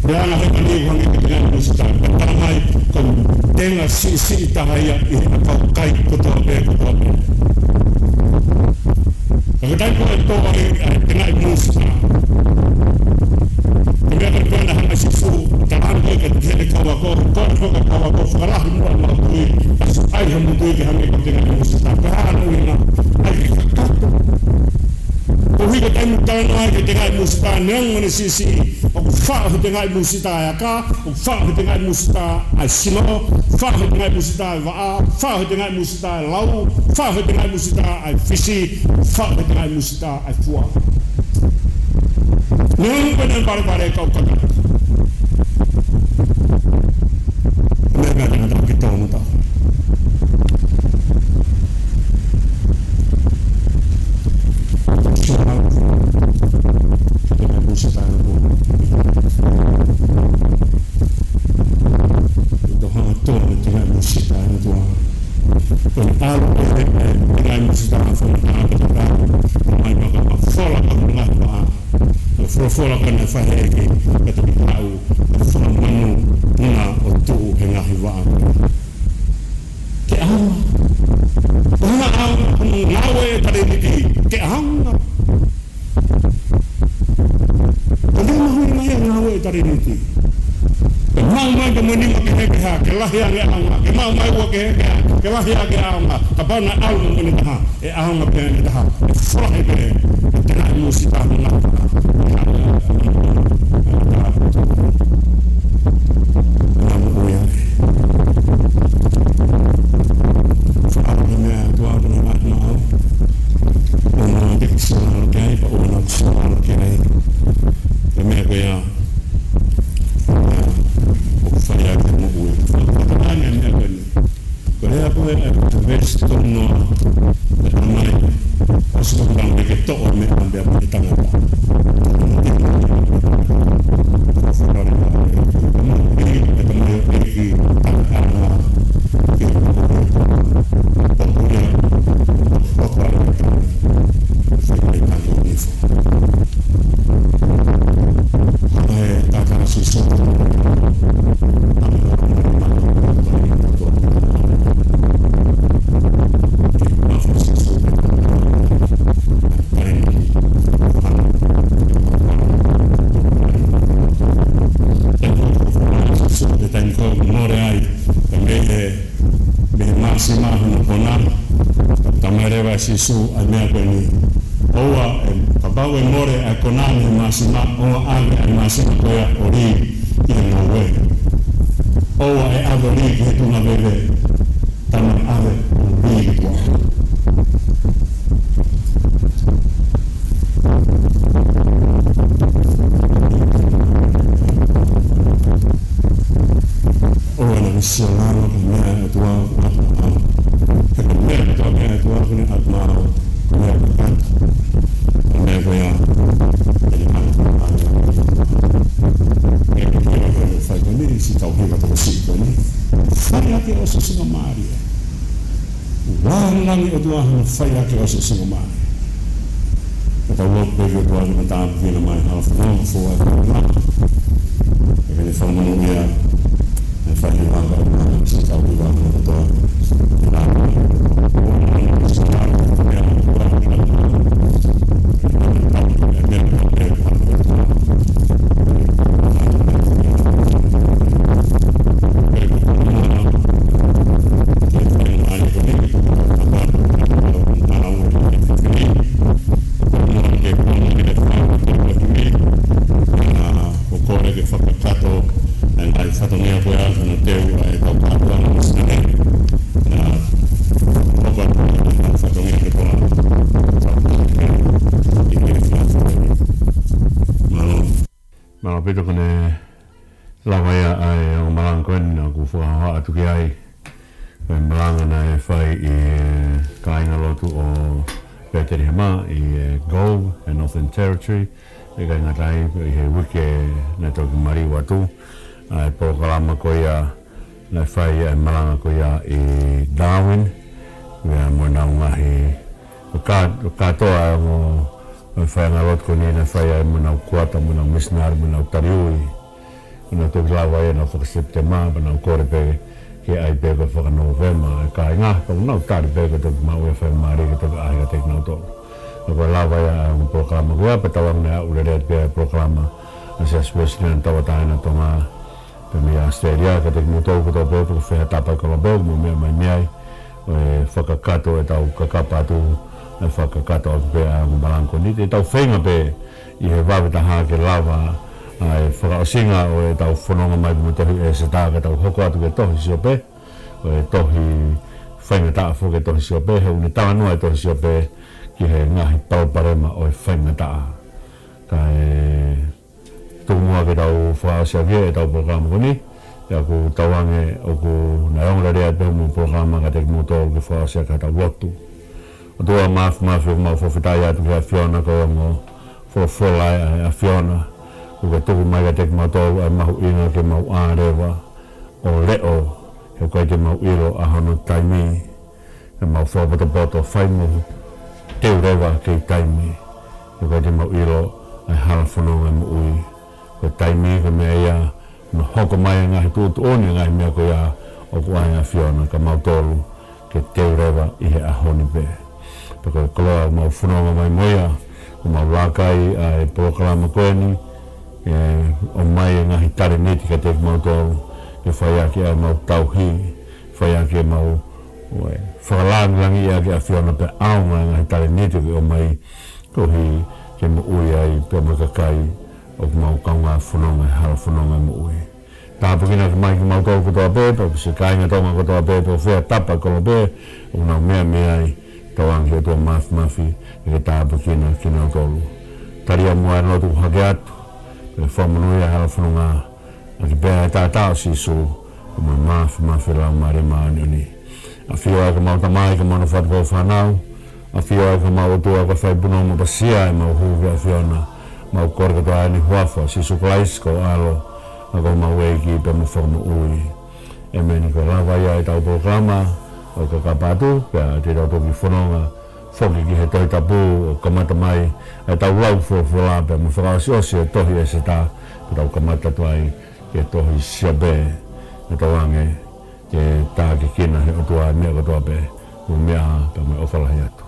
Pea anga he mani ʻoku hangē ko e tengaʻi mūsita. Pea talamai ko e tenga siʻisiʻi taha ia ʻi he ʻakau kai kotoa pē, kotoa pē. Ka ko e taimi ko ē ʻe tō ai ʻa e tengaʻi mūsita, ko e meʻa ko ē naʻe hanga ʻe Sīsū ʻo talaange kiate kinautolu, ko e kau ako, ko e kau ako fakalahi muʻa ʻa e motuʻa, ʻai ha motuʻa ke hangē ko e tengaʻi mūsita. Ko e hā hono ʻuhinga? ʻAi ke kakato. Koeʻuhi ko e taimi ʻoku talanoa ai ki he tengaʻi mūsita, neongo ʻene siʻisiʻi, ʻoku faʻo he tengaʻi mūsita ʻa e aka, ʻoku faʻo he tengaʻi mūsita ʻa e sino, faʻo he tengaʻi mūsita ʻa e vaʻa, faʻo he tengaʻi mūsita ʻa e lau, faʻo he tengaʻi mūsita ʻa e fisi, faʻo he tengaʻi mūsita ʻa e fua. Neongo ko ʻene valevale e kau kakato. Meʻa, meʻa, tangata ke tō mata. Sio lau. Tengaʻi mūsita ʻa e motuʻa. Tō hanga tō e tengaʻi mūsita ʻa e motuʻa. Ko e ʻalu ʻa e tengaʻi mūsita ʻa e fanga tangata, mai maka ma fola ka muna pa. Ko e folofola ko ē naʻe fai ʻe he ʻEiki, ka toki haʻu ʻa e fanga manu puna ʻo tuʻu he ngaahi vaʻa. Ke ʻaonga. Ko e ʻaonga, ko e ngāue ʻa e talēniti. Ke ʻaonga. Ko e meʻa mahuʻinga ia e ngāue ʻa e talēniti. Ke maʻu mai pē mo e nima kehekehe, ke lahi ange ʻaonga. Ke maʻu mai ua kehekehe, ke lahi ange ʻaonga. Kapau naʻe ʻalu mo e taha, ʻe ʻaonga pē ʻene taha. ʻE folahi pē e tengaʻi mūsita ʻa e motuʻa. Namu ʻoiauē. Faʻa meʻa atu ʻa e ʻOtua naʻe maʻu. ʻOua naʻa ke sio ʻalu ki ai, pea ʻoua naʻa ke sio ʻalu ki ai. Ko e meʻa ko ia, ʻoku fai ʻaki e moʻui. Ko e tangata meʻa ko eni. Ko e lea ko ē ʻa e veesi tolu noa, ʻe talamai, ʻosi ko tau me ke toʻo meʻa meʻa meʻa tangata. Taimi ko ē ʻoku mole ai, ka mei he, mei he māsima hono kona, talamai leva ʻe Sīsū ʻa e meʻa ko eni. ʻOua ʻe, kapau ʻe mole ʻa e kona mei he māsima, ʻoua ʻave ʻa e māsima ko ia ʻo lī ki he ngoue. ʻOua ʻe ʻave ʻo lī ki he tuʻunga veve. Talamai ʻave ʻo lī ki tuʻa. ʻOua naʻa ke sio ʻalu ki he meʻa ʻa e ʻOtua ʻoku ʻatamaau. He ko e meʻa kotoa pē ʻa e ʻOtua ʻoku ne ʻatamaau, ko e meʻa kakato. Ko e meʻa ko ia, ʻe ne ʻatamaau. Ko e hiva ko eni ʻoku fai ko eni, siʻi tau hiva tokosiʻi ko eni. Fai ʻaki ʻa e ʻosiʻosingamālie. Lāngilangi ʻOtua hono fai ʻaki ʻa e ʻosiʻosingamālie. Ka tau lotu pē ki he ʻOtua ke ne tāpuekina mai hala fononga, foaki ʻa e ʻOtua. Ke ne fakamonūʻia ʻa e fai ʻa e ʻOtua, siʻi tau hiva ʻOtua. Ko e kole ke fakakakato ʻa e ngaahi fatongia ko ia, hono teu ʻa e kau kātoanga misinale. ʻA, ʻoku ʻi ai e fatongia kotoa. Mālō. Mālō ʻaupito ko ʻene lava ia ʻa e ongo malanga ko eni naʻa ku fakahohaʻa atu ki ai. Ko e malanga naʻe fai ʻe he kāingalotu ʻo Petelihema ʻi he Gove, ʻi he Northern Territory, ʻikai ngata ai ʻi he uike naʻe toki maliu atu. ʻA e polokalama ko ia naʻe fai ʻa e malanga ko ia ʻi Darwin, ʻi ai mo ʻenau ngaahi, ʻo kā-, ʻo kātoa ʻa e ongo, ʻo e faiʻanga lotu ko eni naʻe fai ai mo ʻenau kuata, mo ʻenau misinale, mo ʻenau taliui. Naʻa nau toki lava ia ʻenau faka-Sepitema, pea nau kole pē ke ʻai pē ko e faka-Nōvema, ʻe kāinga, ka ʻoku nau tali pē ko e toki maʻu e faingamālie ke toki ʻaʻahi kiate kinautolu. Ka ko e lava ia ʻa e ongo polokalama ko ia, pea tauange naʻe aʻu lelei atu pē ʻa e polokalama ʻa e Siasi Uēsiliana Tauʻatāina ʻo Tonga pea mei ʻAositelēlia, kiate kimoutolu kotoa pē, pe ko fē ha tapa ʻi kolope ʻoku mou meʻa mai mei ai, ʻo fakakakato ʻetau kakapa atu, ʻo fakakakato atu pē ʻa e ongo malanga ko eni. Te tau feinga pē ʻi he vave taha ke lava ʻa e fakaʻosinga ʻo ʻetau fononga mai mo e tohi ʻĒseta, ka tau hoko atu ki he tohi Siope, ʻo e tohi faingataʻa foki e tohi Siope, he ʻoku ne talanoa e tohi Siope ki he ngaahi palopalema ʻo e faingataʻa. Kae tuku muʻa ke tau fakaʻosi ʻaki ʻetau polokalama ko eni, ʻa ia ʻoku tauange ʻoku na ongo lelei atu pē hoʻomou polokalama, kiate kimoutolu ke fakaʻosi ʻaki haʻatau lotu. ʻOtua Māfimafi, ʻoku mau fakafetaʻi atu ki he ʻAfiona, ko e ongo folofola ʻa e ʻAfiona. ʻOku ke tuku mai kiate kimautolu ʻa e mahuʻinga ke mau ʻā leva ʻo leʻo, he ʻoku ʻikai te mau ʻilo ʻa hono taimi. Ke mau fakapotopoto, fai mo teu leva kei taimi. He ʻoku ʻikai te mau ʻilo ʻa e hala fononga e moʻui. Ko e taimi ko e meʻa ia, naʻe hoko mai e ngaahi tuʻutuʻuni, ngaahi meʻa ko ia ʻoku ʻa e ʻAfiona, ka mautolu ke teu leva ʻi he ʻaho ni pē. Pea ko e koloa ʻoku mau fononga mai mo ia, ʻoku mau laka ai ʻa e polokalama ko eni, ʻe ʻomai e ngaahi talēniti kiate kimautolu, ke fai ʻaki ʻemau tauhi, fai ʻaki ʻemau, ʻo e, fakalāngilangiʻi ʻaki e ʻAfiona pea ʻaonga e ngaahi talēniti ʻoku ke ʻomai, koeʻuhi ke moʻui ai pea mo e kakai ʻoku mau kaungā fononga he hala fononga e moʻui. Tāpuekina mai kimautolu kotoa pē, pea mo e siʻi kāinga Tonga kotoa pē, pe ko fē ha tapa ʻi kolope ʻoku nau meʻa mei ai, tauange ʻOtua Māfimafi, ʻe ke tāpuekina kinautolu. Tali muʻa e lotu hake atu, pea fakamonūʻia e hala fononga, ʻaki pē ʻa e taʻataʻa ʻo Sīsū, ʻo mo e Māfimafi Laumālie Māʻoniʻoni. ʻAfio ʻa e ko mau Tamai, ko mau na fatu ko fānau, ʻAfio ʻa e ko mau ʻOtua ko e fai punou mo pasia ʻemau hū ki he ʻAfiona, mau kole kotoa ʻi he huafa ʻo Sīsū Kalaisi ko ho ʻAlo, ʻa ko homau ʻEiki pea mo Fakamoʻui. ʻĒmeni. Ko e lava ia ʻetau polokalama ʻo kakapa atu, pea te tau toki fononga foki ki he Tohi Tapu ʻo kamata mai ʻetau lau folofola pea mo fakaʻosiʻosi e tohi ʻĒseta, pea tau kamata atu ai ki he tohi Siope, ʻe tauange ke tākiekina he ʻOtua e meʻa kotoa pē, mo e meʻa pea mo e ʻofa lahi atu.